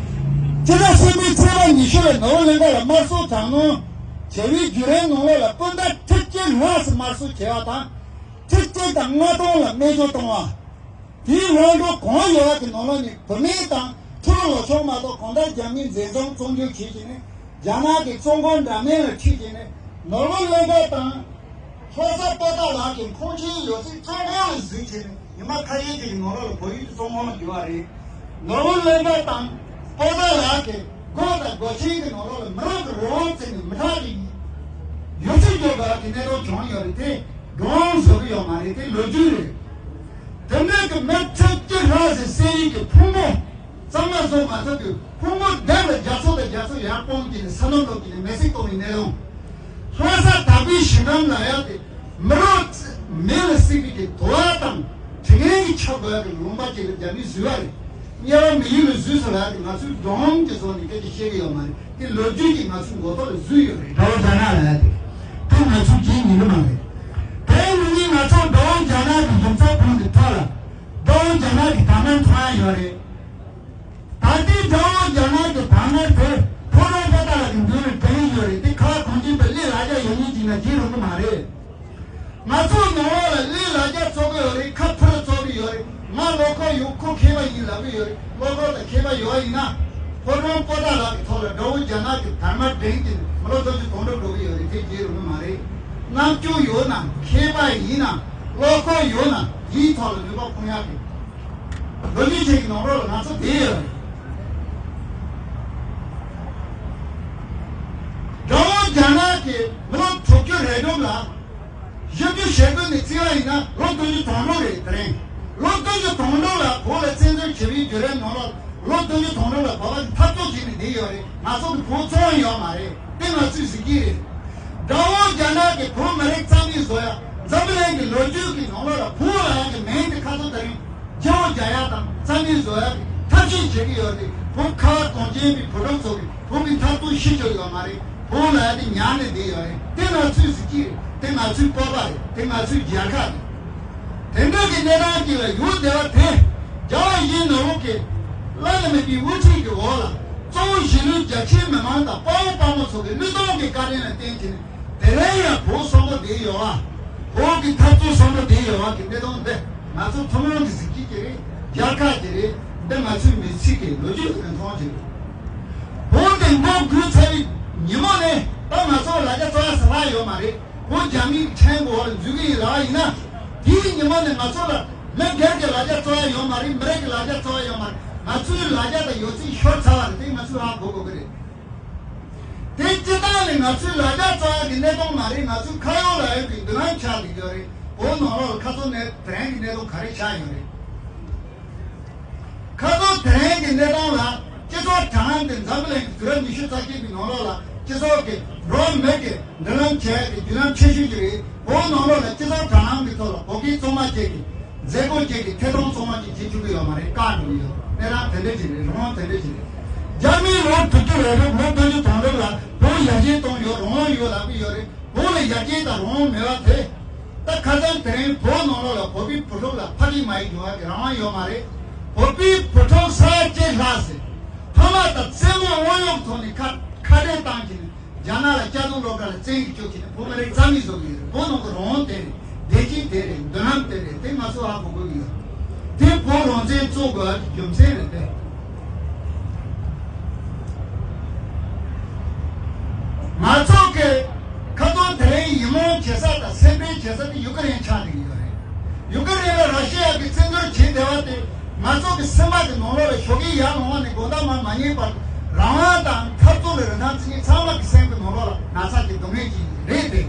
སྤྱི་ཟླ་གསུམ་པའི་ཚེས་པ་ཉི་ཤུ་ལ་ནོར་བུ་གླིང་ག་ལ་དམར་གསོད་དྲག་གནོན་བྱས་པའི་བརྒྱུད་རིམ་ནང་ལོགས་ལ་སྤུན་ཟླ་ཁྲི་གཅིག་ལྷག་ཙམ་དམར་གསོད་བྱས་པ་དང་། ཁྲི་གཅིག་དང་ལྔ་སྟོང་ལ་རྨས་སྐྱོན་བཏང་བ། དེའི་ལྷོ་འབྲོག་གང་ཡོད་པ་གི་ནང་ལོགས་ནས་བུད་མེད་དང་ཕྲུ་གུ་ལོ་ཆུང་མ་གཏོགས་གང་ལྟར་རྒྱ་མིས་འཛིན་བཟུང་བཙོན་འཇུག་བྱས་བྱས་ནས་རྒྱ་ནག་གི་བཙོན་ཁང་འདྲ་མིན་ལ་ཁྲིད་བྱས་ནས་ནོར་བུ་གླིང་ག་དང་། ལྷ་ས་པོ་ཏཱ་ལ་གི་ཁང་ཆེན་ཡོད་ཚད་བཙོན་ཁང་ལ་འཛུལ་བྱས་ནས་ཉི་མ་ཁ་ཤས་ཤིག་གི་ནང་ལོགས་ལ་བོད་ཡུལ་གྱི་བཙོན་ཁང་ལ་བསྒྱུར་བ་རེད། ནོར་བུ་གླིང་ག་དང་པོ་ཏཱ་ལ་གི་སྒོ་དང་སྒོ་ཆེན་གྱི་ནང་ལོགས་ལ་མི་རང་གི་རང་དབང་བཙལ་ནས་མི་ཁྲག་གི་ཡོད་ཚད་སྐྱོབ་དགོས་ཡག་གི་གནད་དོན་བྱུང་ཡོད་རེད། དེ་སྒྲུང་བཟོ་གི་ཡོད་མ་རེད། དེ་ལོ་རྒྱུས་རེད། དེ་འདྲ་གི་མི་ཁྲི་གཅིག་ལྷག་ཙམ་བསད་ཡིན་གྱི་ཕུང་པོ་གཙང་མ་བཟོ་མ་ཐུབ་དུས་ཕུང་པོ་བསྡད་ལ་རྒྱ་མཚོ་དང་རྒྱ་མཚོ་ཡར་སྤུངས་ཀྱི་ནས་ས་སྣུམ་བླུགས་ཀྱི་ནས་མེ་བསྲེགས་གཏོང་བའི་གནས་སྟངས། ལྷ་ས་དག་པའི་ཞིང་ཁམས་ལ་ཡག་དེ་མི་རོ་མེ་ལ་བསྲེགས་པའི་གི་དུ་བ་དང་དྲི་ངན་གྱི་ཆབ་འགོ་ཡག་གི་ལུང་པ་ཅིག་ལ་རྒྱ་མིས་བཟོས་པ་རེད། དམྱལ་བ་མི་ཡུལ་ལ་བཟོས་ཟེར་ལ་ཡག་དེ་ང་ཚོའི་སྒྲུང་གི་བཟོ་ནས་སྐད་ཆ་བཤད་ཀྱི་ཡོད་མ་རེད། དེ་ལོ་རྒྱུས་ཀྱིས་ང་ཚོའི་མགོ་ཐོག་ལ་བཟོས་ཡོད་རེད། དགྲ་བོ་རྒྱ་ནག་ལ་ཡག་དེ་དེ་ང་ཚོའི་རྒྱུད་ཉིད་ནི་མ་རེད། དེའི་ནང་ནས་ང་ཚོ་དགྲ་བོ་རྒྱ་ནག་གི་ཡུམ་ཚ་ཁོང་གི་ཐོག་ལ་དགྲ་བོ་རྒྱ་ནག་གི་དར་དམར་མཐོང་ཡ་ཡོད་རེད། ད་ལྟའི་དགྲ་བོ་རྒྱ་ནག་གི་བར་ན་དེ་ཕོ་བྲང་པོ་ཏཱ་ལ་གི་མདུན་ལ་འགྲེང་ཡོད་རེད། དེ་ཁ་གང་ཅིན་པའི་གླེ་ལ་རྒྱ་ཡོད་ཉིན་གཅིག་ན་བརྗེད་རུང་གི་མ་རེད། ང་ཚོ་ནང་ལོགས་ལ་གླེ་ལ་རྒྱ་བཙོག་གི་ཡོད་རེད། ཁ་ཕུ་རུ་བཙོག་གི་ཡོད་རེད། ང་བློ་ཁོག་ཡོད། ཁོ་མཁས་པ་ཡིན་ལབ་གི་ཡོད་རེད། བློ་ཁོག་དང་མཁས་པ་ཡོད་ཡིན་ན་ཕོ་བྲང་པོ་ཏཱ་ལ་གི་ཐོག་དགྲ་བོ་རྒྱ་ནག་གི་དར་དམར་སྒྲེང་གིས་མི་ལོ་བདུན་ཅུ་དོན་དྲུག་འགྲོ་གི་ཡོད་རེད། དེ་བརྗེད་རུང་མ་རེད། རྣམ་འགྱུར་ཡོད་ན། མཁས་པ་ཡིན་ན། བློ་ཁོག་ཡོད་ན། དེའི་ཐོག་ལ་ནུས་པ་སྤུངས་ཡག་གི་ལོ་རྒྱུས་ཅིག་གི་ནང་ལོགས་ལ་ང་ཚོ་བསྡད་ཡོད་རེད། དགྲ་བོ་རྒྱ་ནག་གིས་མི་ལོ་དྲུག་ཅུ་རེ་དྲུག་ལ། བཞི་བཅུ་ཞེ་དགུ་ནས་བརྩིས་པ་ཡིན་ན་ལོ་བདུན་ཅུ་དོན་དྲུག་རེད། དེ་རིང་ལོ་བདུན་ཅུ་དོན་དྲུག་ལ་བོད་ལ་བཙན་འཛུལ་བྱས་པའི་བརྒྱུད་རིམ་ནང་ལ་ལོ་བདུན་ཅུ་དོན་དྲུག་ལ་བོད་པ་འཐབ་རྩོད་བྱས་ནས་བསྡད་ཡོད་རེད། ང་ཚོ་གི་བོད་ཚོང་ཡོད་མ་རེད། དེ་ང་ཚོས་གཟིགས་ཀྱི་རེད། དགྲ་བོ་རྒྱ་ནག་གིས་བོད་མི་རིགས་རྩ་མེད་བཟོ་ཡ། འཛམ་བུ་གླིང་གི་ལོ་རྒྱུས་ཀྱི་ནང་ལོགས་ལ་བོད་ལ་ཡང་གི་མིང་དེ་ཁ་ཚོ་དེ་རིང་རྒྱ་བོ་རྒྱ་ཡ་དང་རྩ་མེད་བཟོ་ཡ་གི་ཐབས་ཤེས་བྱེད་ཀྱི་ཡོད་རེད། བོད་ཁ་བ་གངས་ཅན་པའི་བོད་ཕྲུག་ཚོ་གི་བོད་ཀྱི་མཐར་ཐུག་ཤི་ཆོག་ཡོད་མ་རེད། བོད་ལ་དེ་ཉར་ནས་བསྡད་ཡོད་རེད། དེ་ང་ཚོས་གཟིགས་ཀྱི་རེད། དེ་ང་ཚོའི་སྤོབས་པ་རེད། དེ་ང་ཚོའི་རྒྱལ་ཁ་རེད། དེ་འདྲ་གི་གནས་སྟངས་ཅིག་ལ་ཡུལ་སྡེ་བ་དེ་རྒྱལ་བ་ཡིད་བཞིན་ནོར་བུ་གི་བླ་ན་མེད་པའི་དབུ་ཁྲིད་ཀྱི་འོག་ལ་གཙོ་བོ་གཞིས་ལུས་རྒྱ་ཆེའི་མི་མང་དང་དཔའ་བོ་དཔའ་མོ་ཚོ་གི་བློས་གཏོང་གི་བཀའ་དྲིན་ལ་བརྟེན་བྱས་ནས། དེ་རིང་ཡང་བོད་གསོན་པོ་བསྡད་ཡོད་པ། བོད་ཀྱི་འཐབ་རྩོད་གསོན་པོ་བསྡད་ཡོད་པ་གི་གནས་སྟངས་འདི་ང་ཚོ་ཐུན་མོང་གི་གཟིགས་སྐྱིད་ཅིག་རེད། རྒྱལ་ཁ་ཅིག་རེད། འདི་ང་ཚོའི་མི་ཚེ་གི་ལོ་རྒྱུས་ཀྱི་རིན་ཐང་ཅིག་རེད། བོད་འདི་མགོ་སྒུར་ཚར་བའི་ཉིན་མོ་ནས་ད་ང་ཚོ་ལ་རྒྱ་རྩོད་ཡ་ཟེར་བ་ཡོད་མ་རེད། བོད་རྒྱ་མིའི་ཁྲིམས་འོག་ལ་འཛུལ་གི་ཡིན་ལབ་པ་ཡིན་ན། དེའི་ཉིན་མོ་ནས་ང་ཚོ་ལ་མི་སྒེར་གྱི་ལ་རྒྱ་རྩོད་ཡ་ཡོད་མ་རེད། མི་རིགས་ཀྱི་ལ་རྒྱ་རྩོད་ཡ་ཡོད་མ་རེད། ང་ཚོའི་ལ་རྒྱ་དང་ཡོད་ཚད་ཤོར་ཚར་བ་རེད། དེ་ང་ཚོས་ཧ་གོ་དགོས་ཀྱི་རེད། དེ་སྤྱིར་བཏང་ནས་ང་ཚོའི་ལ་རྒྱ་རྩོད་ཡ་གི་གནས་སྟངས་མ་རེད། ང་ཚོའི་ཁ་ཡོག་ལ་ཡོད་པའི་མདུན་ལམ་ཆགས་བསྡད་ཡོད་རེད། བོད་ནང་ལོགས་ལ་ཁ་ཚོན་ནས་དེ་རིང་གི་གནས་སྟངས་ག་རེ་ཆགས་ཡོད་རེད། ཁ་ཚོན་དེ་རིང་གི་གནས་སྟངས་ལ་སྤྱི་ཚོགས་དྲ་ལམ་དེ་འཛམ་བུ་གླིང་གི་དུས་རབས་ཉི་ཤུ་རྩ་གཅིག་པའི་ནང་ལོགས་ལ་སྤྱི་ཚོགས་ཀྱི་འགྲོ་བ་མི་གི་མདུན་ལམ་ཆགས་ཡ་གི་བརྒྱུད་ལམ་ཆེ་ཤོས་ཅིག་རེད། བོད་ནང་ལོགས་ལ་སྤྱི་ཚོགས་དྲ་ལམ་གི་ཐོག་ལ་བོད་སྐད་གཙང་མ་ཅིག་གི་མཛད་སྒོ་ཅིག་གི་ཐད་གཏོང་གཙང་མ་ཅིག་བྱེད་ཐུབ་ཀྱི་ཡོད་མ་རེད། བཀག་འགྲོ་གི་ཡོད། གནས་སྟངས་དེ་འདྲ་ཅིག་རེད། རང་དབང་དེ་འདྲ་ཅིག་རེད། རྒྱ་མིས་ལོ་དྲུག་ཅུ་རེ་རེ་ལོ་བདུན་ཅུ་དོན་དྲུག་ལ་བོད་ཡར་རྒྱས་གཏོང་ཡོད། རང་དབང་ཡོད་ལབ་ཀྱི་ཡོད་རེད། བོད་ལ་ཡར་རྒྱས་དང་རང་དབང་མེད་པ་དེ། ད་ཁ་སང་དེ་རིང་བོད་ནང་ལོགས་ལ་བོད་པའི་བུ་ཕྲུག་ལ་ཕ་གི་མ་ཡིག་སྦྱོང་ཡག་གི་རང་དབང་ཡོད་མ་རེད། བོད་པའི་བུ་ཕྲུག་ས་ཡ་གཅིག་ལྷག་ཟེར། ཕ་མ་དང་རྩེད་མོ་དབང་ཡོད་ཐོག་ནས་ཁ་ཁ་བྲལ་བཏང་གི་ནས། རྒྱ་ནག་ལ་སྐྱ་རྡུང་སློབ་གྲྭ་ལ་བཙན་གྱིས་བཅུག་བྱས་ནས་བོད་མི་རིགས་རྩ་མེད་བཟོ་གི་ཡོད་རེད། བོད་ནང་གི་རང་དབང་དེ་རེད། བདེ་སྐྱིད་དེ་རེད། མདུན་ལམ་དེ་རེད། དེ་ང་ཚོ་ཧ་གོ་དགོས་ཀྱི་ཡོད། དེ་བོད་རང་བཙན་རྩོད་དགོས་པའི་རྒྱུ་མཚན་རེད་པས། ང་ཚོ་གི་ཁ་སང་དེ་རིང་ཡིད་སྨོན་བྱེད་ས་དང་སེམས་ཁྲལ་བྱེད་ས་དེ་ཡུ་ཀེ་རེན་ཆགས་བསྡད་ཀྱི་ཡོད་རེད། ཡུ་ཀེ་རེན་ལ་ར་ཤི་ཡ་གིས་བཙན་འཛུལ་བྱས་བསྡད་པ་དེ། ང་ཚོ་གི་སེམས་པ་གི་ནང་ལོགས་ལ་ཞོགས་ཀས་ཡར་ལངས་པ་ནས་དགོང་དག་མར་མ་ཉལ་བར་རང་དབང་དང་འཐབ་རྩོད་ལ་རིན་ཐང་བརྩི་མཁན་ཚང་མ་གི་སེམས་ཀྱི་ནང་ལོགས་ལ་ན་ཚ་གི་སྡུག་བསྔལ་ཅིག་རེད་དེ།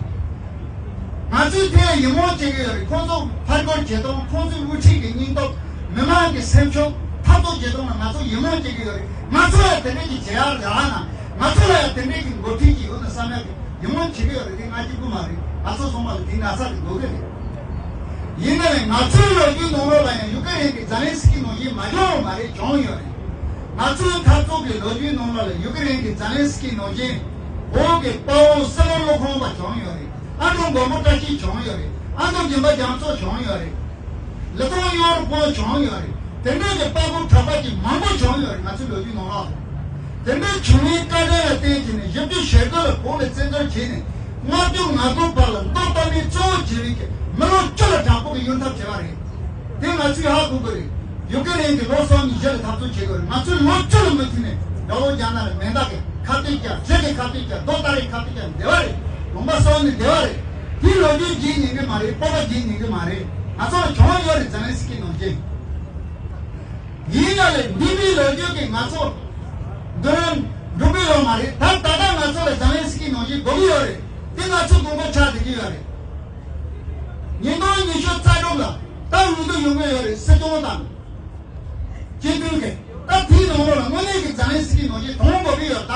ང་ཚོས་དེ་ལ་ཡིད་སྨོན་བྱེད་ཀྱི་ཡོད་རེད། ཁོང་ཚོ་ཕར་རྒོལ་བྱེད་སྟངས། ཁོང་ཚོའི་དབུ་ཁྲིད་ཀྱི་སྙིང་སྟོབས། མི་མང་གི་སེམས་ཤུགས། འཐབ་རྩོད་བྱེད་སྟངས་ལ་ང་ཚོ་ཡིད་སྨོན་བྱེད་ཀྱི་ཡོད་རེད། ང་ཚོ་ལ་དེ་འདྲས་ཀྱི་བྱེད་ཡག་རག་ན། ང་ཚོ་ལ་ཡང་དེ་འདྲས་ཀྱི་འགོ་ཁྲིད་ཅིག་ཡོད་ན་བསམ་ཡག་གི་ཡིད་སྨོན་བྱེད་ཀྱི་ཡོད་རེད། དེ་ང་གཅིག་པུ་མ་རེད། ང་ཚོ་ཚང་མ་ལ་དེའི་ན་ཚ་དེ་འགོས་ཀྱི་རེད། ཡིན་ན་ཡང་ང་ཚོའི་ལོ་རྒྱུས་ནང་ལོགས་ལ་ཡང་ཡུ་ཀེ་རེན་གྱི་ཛ་ལན་སི་ཀི་ནང་བཞིན་མ་བྱུང་བ་མ་རེད། བྱུང་ཡོད་རེད། ང་ཚོའི་འཐབ་རྩོད་ཀྱི་ལོ་རྒྱུས་ནང་ལོགས་ལ་ཡུ་ཀེ་རེན་གྱི་ཛ་ལན་སི་ཀི་ནང་བཞིན་བོད་ཀྱི་དཔའ་བོ་སྲིད་བློན་བློ་ཁོང་པ་བྱུང་ཡོད་རེད། ཨ་འབྲུག་མགོན་པོ་བཀྲ་ཤིས་བྱུང་ཡོད་རེད། ཨ་འབྲུག་སྦྱིན་པ་རྒྱ་མཚོ་བྱུང་ཡོད་རེད། ལི་ཐང་གཡོ་རུ་པོ་བྱུང་ཡོད་རེད། དེ་འདྲ་གི་དཔའ་བོ་གྲགས་པ་ཅིག་མང་པོ་བྱུང་ཡོད་རེད། ང་ཚོའི་ལོ་རྒྱུས་ནང་ལ། དེ་འདྲ་བྱུང་བའི་བཀའ་དྲིན་ལ་བརྟེན་བྱས་ནས་བཞི་བཅུ་ཞེ་དགུ་ལ་བོད་ལ་བཙན་འཛུལ་བྱས་ནས་ལྔ་བཅུ་ང་དགུ་བར་ལ་མདོ་དང་མི་གཙོ་བོ་བྱས་པའི་གི་མི་ལོ་བཅུ་ལ་དྲག་པོ་གི་གཡུལ་འཐབ་བྱས་པ་རེད། དེ་ང་ཚོས་ཧ་གོ་དགོས་རེད། ཡུ་ཀེ་རེན་གྱི་ལོ་གསུམ་ནས་བཞི་ལ་འཐབ་རྩོད་བྱེད་དགོས་རེད། ང་ཚོས་ལོ་བཅུ་ལ་མུ་མཐུད་ནས་དགྲ་བོ་རྒྱ་ནག་ལ་མེ་མདའ་གི་ཁ་གཏད་བཅག་རི་གི་ཁ་གཏད་བཅག་རྡོ་ལྟ་རེ་ཁ་གཏད་བཅག་བསྡད་པ་རེད། ལུང་པ་གསོག་ནས་བསྡད་པ་རེད། དེའི་ལོ་རྒྱུས་བརྗེད་ཉན་གི་མ་རེད། སྤོབས་པ་བརྗེད་ཉན་གི་མ་རེད། ང་ཚོ་ལ་བྱུང་ཡོད་རེད། ཛེ་ལན་སི་ཀི་ནང་བཞིན། ཡིན་ན་ལས་འདས་པའི་ལོ་རྒྱུས་ཀྱིས་ང་ཚོ་མདུན་ལམ་འགྲོ་གི་ཡོད་མ་རེད། ད་ད་ལྟ་ང་ཚོ་ལ་ཛེ་ལན་སི་ཀི་ནང་བཞིན་དགོས་ཀྱི་ཡོད་རེད། དེ་ང་ཚོའི་དགོས་མཁོ་ཆགས་བསྡད་ཀྱི་ཡོད་རེད། ཉིས་སྟོང་ཉི་ཤུ་རྩ་དྲུག་ལ་ད་འོས་བསྡུ་ཡོང་གི་ཡོད་རེད། སྲིད་སྐྱོང་དང་སྤྱི་འཐུས་ཀྱི། ད་དེའི་ནང་ལོགས་ལ་དངོས་གནས་ཀྱི་ཛེ་ལན་སི་ཀི་ནང་བཞིན་གཏོང་དགོས་ཀྱི་ཡོད། ད་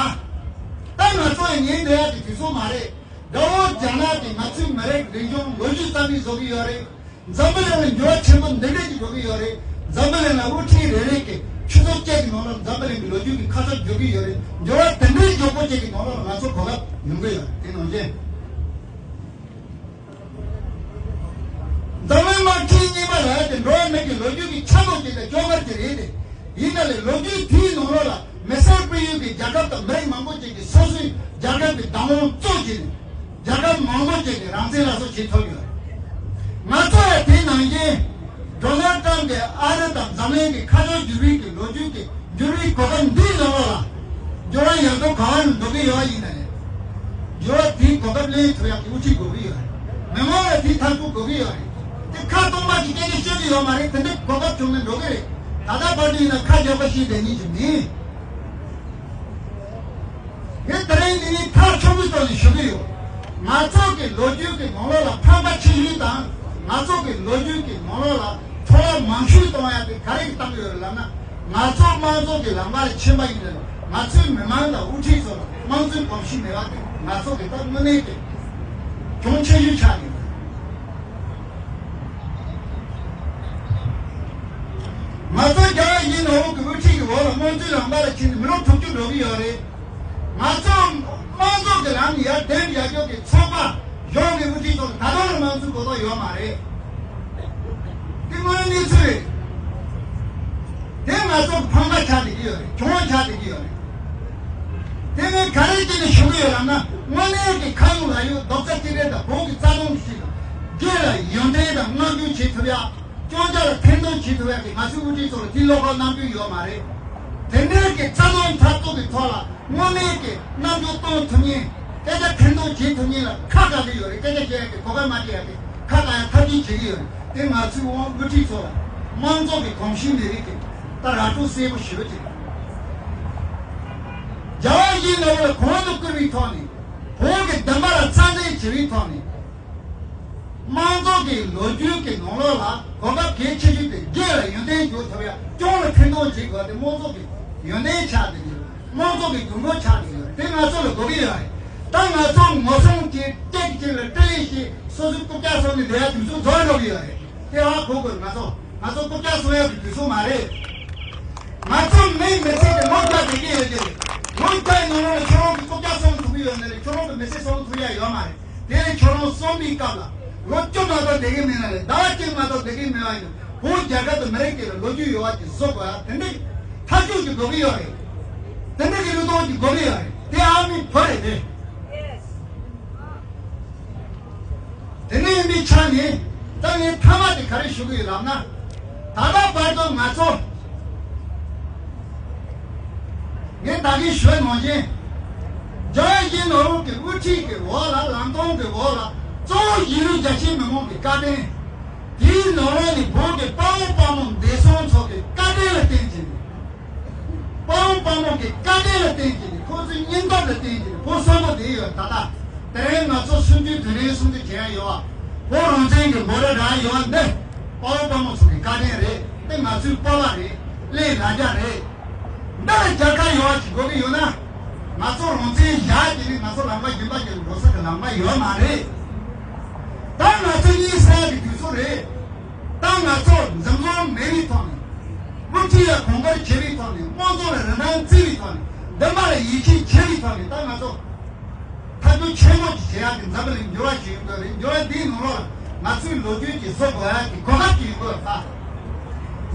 ད་ང་ཚོ་ཡི་ཉན་བསྡད་ཡག་གི་དུས་ཚོད་མ་རེད། དགྲ་བོ་རྒྱ་ནག་གིས་ང་ཚོའི་མི་རིགས་རིག་གཞུང་ལོ་རྒྱུས་རྩ་མེད་བཟོ་གི་ཡོད་རེད། འཛམ་བུ་གླིང་ལ་འགྱུར་བ་ཆེན་པོ་འདི་འདྲ་ཞིག་འགྲོ་གི་ཡོད་རེད། འཛམ་བུ་གླིང་ལ་དབུ་ཁྲིད་རེ་རེ་གིས་ཆུ་ཚོད་བཅུ་གི་ནང་ལ་འཛམ་བུ་གླིང་གི་ལོ་རྒྱུས་ཀྱི་ཁ་ཚ་བསྒྱུར་གི་ཡོད་རེད། འགྱུར་བ་དེ་འདྲའི་མགྱོགས་པོ་ཅིག་གི་ནང་ལ་ང་ཚོ་གོ་སྐབས་ཡོང་གི་ཡོད་རེད། དེ་ནང་བཞིན། འཛམ་བུའི་དམག་ཁྲིམས་གཉིས་པ་ལ་དེ་འགྲོ་བ་མི་གི་ལོ་རྒྱུས་ཀྱི་ཆ་ཚང་ཅིག་དང་སྐྱོ་གར་ཅིག་རེད་དེ། ཡིན་ན་ལས་ལོ་རྒྱུས་དེའི་ནང་ལོགས་ལ་མི་སེར་སྤེལ་ཡུལ་གྱི་རྒྱལ་ཁབ་དང་མི་རིགས་མང་པོ་ཅིག་གིས་སོ་སོའི་རྒྱལ་ཁབ་ཀྱི་བདག་དབང་རྩོད་བྱས་ནས། རྒྱལ་ཁབ་མང་པོ་ཅིག་གིས་རང་བཙན་སླར་གསོ་བྱེད་ཐུབ་ཡོད་རེད། ང་ཚོ་ཡང་དེ་ནང་བཞིན་ཌོ་ནལ་ཊམ་གྱིས་ཨ་རི་དང་འཛམ་གླིང་གི་ཁ་ཕྱོགས་བསྒྱུར་བའི་གི་ལོ་རྒྱུས་ཀྱི་འགྱུར་བའི་གོ་སྐབས་འདིའི་ནང་ལོགས་ལ་འགྱུར་བ། ཡག་ཐོག་གང་ལ་འགྲོ་གི་ཡོད་ཡིན་ན་ལས། འགྱུར་བ་དེའི་གོ་སྐབས་ལེན་ཐུབ་ཡག་གི་དབུ་ཁྲིད་དགོས་ཀྱི་ཡོད་རེད། མི་མང་ལ་དེའི་ཐབས་ཇུས་དགོས་ཀྱི་ཡོད་རེད། དེ་ཁ་སྟོང་པ་གི་སྐད་ཆ་བཤད་ཀྱི་ཡོད་མ་རེད། དེ་འདྲའི་གོ་སྐབས་བྱུང་ན་འགྲོ་གི་རེད། ད་ལྟ་བར་དུ་ཡིན་ན་ཁ་རྒྱག་པ་ཞིག་བསྡད་ཉིན་གྱི་མིན། ངས་དེ་རིང་འདི་ནས་ཐག་ཆོད་པོའི་ཐོག་ནས་ཞུ་གི་ཡོད། ང་ཚོ་གི་ལོ་རྒྱུས་ཀྱི་ནང་ལོགས་ལ་ཕན་པ་ཆེ་ཤོས་དང་། ང་ཚོ་གི་ལོ་རྒྱུས་ཀྱི་ནང་ལོགས་ལ་འཕྲོ་བརླག་མང་ཤོས་གཏོང་ཡག་དེ་ག་རེ་གི་གཏོང་གི་ཡོད་རེད་ལབ་ན། ང་ཚོ་དམངས་གཙོ་གི་ལམ་ཁ་ལ་ཕྱིན་པ་ཡིན་ན། ང་ཚོའི་མི་མང་དང་དབུ་ཁྲིད་ཚོ་ལ་དམངས་གཙོའི་གོམས་གཤིས་མེད་པ་དེ་ང་ཚོ་གི་ད་དངོས་གནས་ཀྱི་གྱོང་ཆེ་ཤོས་ཆགས་ཡོད། ང་ཚོ་རྒྱ་ཡིན་ནོ་གི་དབུ་ཁྲིད་ཀྱི་འོག་ལ་དམངས་གཙོའི་ལམ་ཁ་ལ་ཕྱིན་ནས་མི་ལོ་དྲུག་ཅུ་འགྲོ་གི་ཡོད་རེད། ང་ཚོ་དམངས་གཙོ་གི་ལམ་ནས་ཡར་འདེམས་ཡར་རྒྱུག་གི་ཚོགས་པ་གཞུང་གི་དབུ་ཁྲིད་ཚོ་ལ་ད་དུང་རང་དམངས་གཙོའི་གོ་རྟོགས་ཡོད་མ་རེད། དེ་དངོས་གནས་ཚུལ་རེད། དེ་ང་ཚོ་ཕམ་པ་ཆགས་བསྡད་ཀྱི་ཡོད་རེད། གྱོང་ཆགས་བསྡད་ཀྱི་ཡོད་རེད། དེ་ངས་ག་རེ་བྱས་ནས་ཞུ་གི་ཡོད་ལབ་ན། དངོས་གནས་ཀྱི་ཁ་ཡོང་ལག་ཡོང་རྡོག་རྩ་གཅིག་སྒྲིལ་དང་བོད་ཀྱི་རྩ་དོན་ཞིག་དང་། སྒེར་ལ་ཡོན་ཏན་དང་མངའ་སྒྱུར་བྱེད་ཐུབ་ཡ། སྐྱོན་ཆ་ལ་ཐེར་འདོན་བྱེད་ཐུབ་ཡ་གི་ང་ཚོའི་དབུ་ཁྲིད་ཚོ་ལ་དེ་བློ་ཁོག་རྣམ་འགྱུར་ཡོད་མ་རེད། དེ་འདྲའི་གི་རྩ་དོན་འཐབ་རྩོད་ཀྱི་ཐོག་ལ་དངོས་གནས་ཀྱི་རྣམ་འགྱུར་སྟོན་ཐུབ་མཁན། སྐད་ཆ་ཐེར་འདོན་བྱེད་ཐུབ་མཁན་ལ་ཁ་ག་ཚོད་ཡོད་རེད། སྐད་ཆ་བཤད་ཡ་གི་གོ་སྐབས་མ་སྤྲད་ཡ་གི་ཁ་ག་ཡ་ཐབས་ཤེས་བྱེད་ཀྱི་ཡོད་རེད། དེ་ང་ཚོའི་དབང་དབུ་ཁྲིད་ཚོ་ལ་དམངས་གཙོ་གི་གོམས་གཤིས་མེད་རིགས་ཀྱི་ད་ར་སྤྲོད་གསལ་པོ་ཞུ་རྒྱུ་རེད། རྒྱལ་བ་ཡིད་བཞིན་ནོར་བུ་ལ་གོང་དུ་བཀུར་བའི་ཐོག་ནས། བོད་ཀྱི་བདེན་པ་ལ་རྩ་འཛིན་བྱེད་པའི་ཐོག་ནས། དམངས་གཙོ་གི་ལོ་རྒྱུས་ཀྱི་ནང་ལོགས་ལ་གོ་སྐབས་གལ་ཆེ་ཤོས་དེ་སྒེར་ལ་ཡོན་ཏན་འཇོག་ཐུབ་ཡ། སྐྱོན་ལ་ཐེར་འདོན་བྱེད་དགོས་དེ་དམངས་གཙོ་གི་ཡོན་ཏན་ཆགས་བསྡད་ཀྱི་ཡོད། དམངས་གཙོ་གི་དགོས་མཁོ་ཆགས་བསྡད་ཀྱི་ཡོད། དེ་ང་ཚོ་ལ་དགོས་ཀྱི་ཡོད་རེད། ད་ང་ཚོ་ངོ་སྲུང་བྱེད། སྐད་ཀྱི་ལ་སྤྲེལ་ལེན་བྱེད། སོ་སོའི་རྐུབ་བཀྱག་སོང་ནས་བསྡད་ཡ་དུས་ཚོད་རྫོགས་འགྲོ་གི་ཡོད་རེད། དེ་ཧ་གོ་དགོས། ང་ཚོ་ང་ཚོ་རྐུབ་བཀྱག་སོང་ཡ་གི་དུས་ཚོད་མ་རེད། ང་ཚོ་མིའི་མི་ཚེ་དེ་ལོ་བརྒྱ་བསྡད་ཀྱི་ཡོད་ཀྱི་རེད། ལོ་བརྒྱ་ཡི་ནང་ལོགས་ལ་ཁྱོད་རང་གི་རྐུབ་བཀྱག་སོང་ཐུབ་ཀྱི་ཡོད་ན་རེད། ཁྱོད་རང་གི་མི་ཚེ་སོང་ཐུབ་ཡ་ཡོད་མ་རེད། དེ་ནས་ཁྱོད་རང་གསོན་པའི་སྐབས་ལ་ལོ་བཅུ་མ་གཏོགས་བསྡད་ཀྱི་མེད་ན་རེད། ཟླ་བ་གཅིག་མ་གཏོགས་བསྡད་ཀྱི་མེད་པ་ཡིན་ན། བོད་རྒྱལ་ཁབ་དང་མི་རིགས་དེ་ལ་ལོ་རྒྱུས་ཡོད་པ་ཅིག་བཟོ་དགོས་ཡ། དེ་འདྲའི་ཐབས་ཇུས་ཅིག་དགོས་ཀྱི་ཡོད་རེད། དེ་འདྲ་གི་བློས་གཏོང་ཅིག་དགོས་ཀྱི་ཡོད་རེད། དེ་ཨ་མའི་བུ་རེད་དེ། དེ་འདྲ་ཡིན་པའི་ཆ་ནས་ད་ངས་མཐའ་མ་དེ་ག་རེ་ཞུ་གི་ཡོད་ལབ་ན། ད་ལྟ་བར་དུ་ང་ཚོ། ངས་ད་གིན་ཞུས་ནང་བཞིན། རྒྱལ་བ་ཡིད་བཞིན་ནོར་བུ་གི་དབུ་ཁྲིད་ཀྱི་འོག་ལ། ལམ་སྟོན་གྱི་འོག་ལ། གཙོ་བོ་གཞིས་ལུས་རྒྱ་ཆེའི་མི་མང་གི་བཀའ་དྲིན། དེའི་ནང་ལོགས་ནས་བོད་ཀྱི་དཔའ་བོ་དཔའ་མོ་འདས་སོང་ཚོ་གི་བཀའ་དྲིན་ལ་བརྟེན་བྱས་ནས། དཔའ་བོ་དཔའ་མོ་གི་བཀའ་དྲིན་ལ་བརྟེན་བྱས་ནས། ཁོ་ཚོའི་སྙིང་སྟོབས་ལ་བརྟེན་བྱས་ནས་བོད་གསོན་པོ་བསྡད་ཡོད། ད་ལྟ་དེ་རིང་ང་ཚོ་གསུམ་བཅུའི་དུས་དྲན་སྲུང་བརྩི་བྱེད་ཡ་ཡོད་པ། བོད་རང་བཙན་གྱི་འབོད་སྒྲ་རྒྱག་ཡ་ཡོད་པ་འདི་དཔའ་བོ་དཔའ་མོ་ཚོ་གི་བཀའ་དྲིན་རེད། འདི་ང་ཚོའི་སྤོབས་པ་རེད། གླེང་ར་རྒྱ་རེད། འདི་ལ་རྒྱལ་ཁ་ཡོད་པ་ཅིག་དགོས་ཀྱི་ཡོད་ན། ང་ཚོ་རང་བཙན་བཞག་བྱས་ནས་ང་ཚོ་ལམ་ཁ་རྒྱུན་པ་ཅིག་འགྲོ་ས་གི་ལམ་ཁ་ཡོད་མ་རེད། ད་ང་ཚོ་གཉིད་སད་ཡ་གི་དུས་ཚོད་རེད། ད་ང་ཚོ་འཛིན་བཟུང་མེད་པའི་ཐོག་ནས། དབུ་ཁྲིད་ལ་གོང་བཀུར་བྱེད་པའི་ཐོག་ནས། དམངས་གཙོ་ལ་རིན་ཐང་བརྩི་བའི་ཐོག་ནས། བདེན་པ་ལ་ཡིད་ཆེས་བྱེད་པའི་ཐོག་ནས། ད་ང་ཚོ་ཐབས་ཇུས་ཆེན་པོ་ཅིག་བྱེད་ཡག་གི་འཛམ་བུ་གླིང་འགྱུར་བ་ཞིག་ཡོང་གི་རེད། འགྱུར་བ་འདིའི་ནང་ལོགས་ལ་ང་ཚོའི་ལོ་རྒྱུས་ཀྱི་བཟོ་དགོས་ཡག་གི་གོ་སྐབས་ཅིག་ཡོང་གི་ཡོད་པ།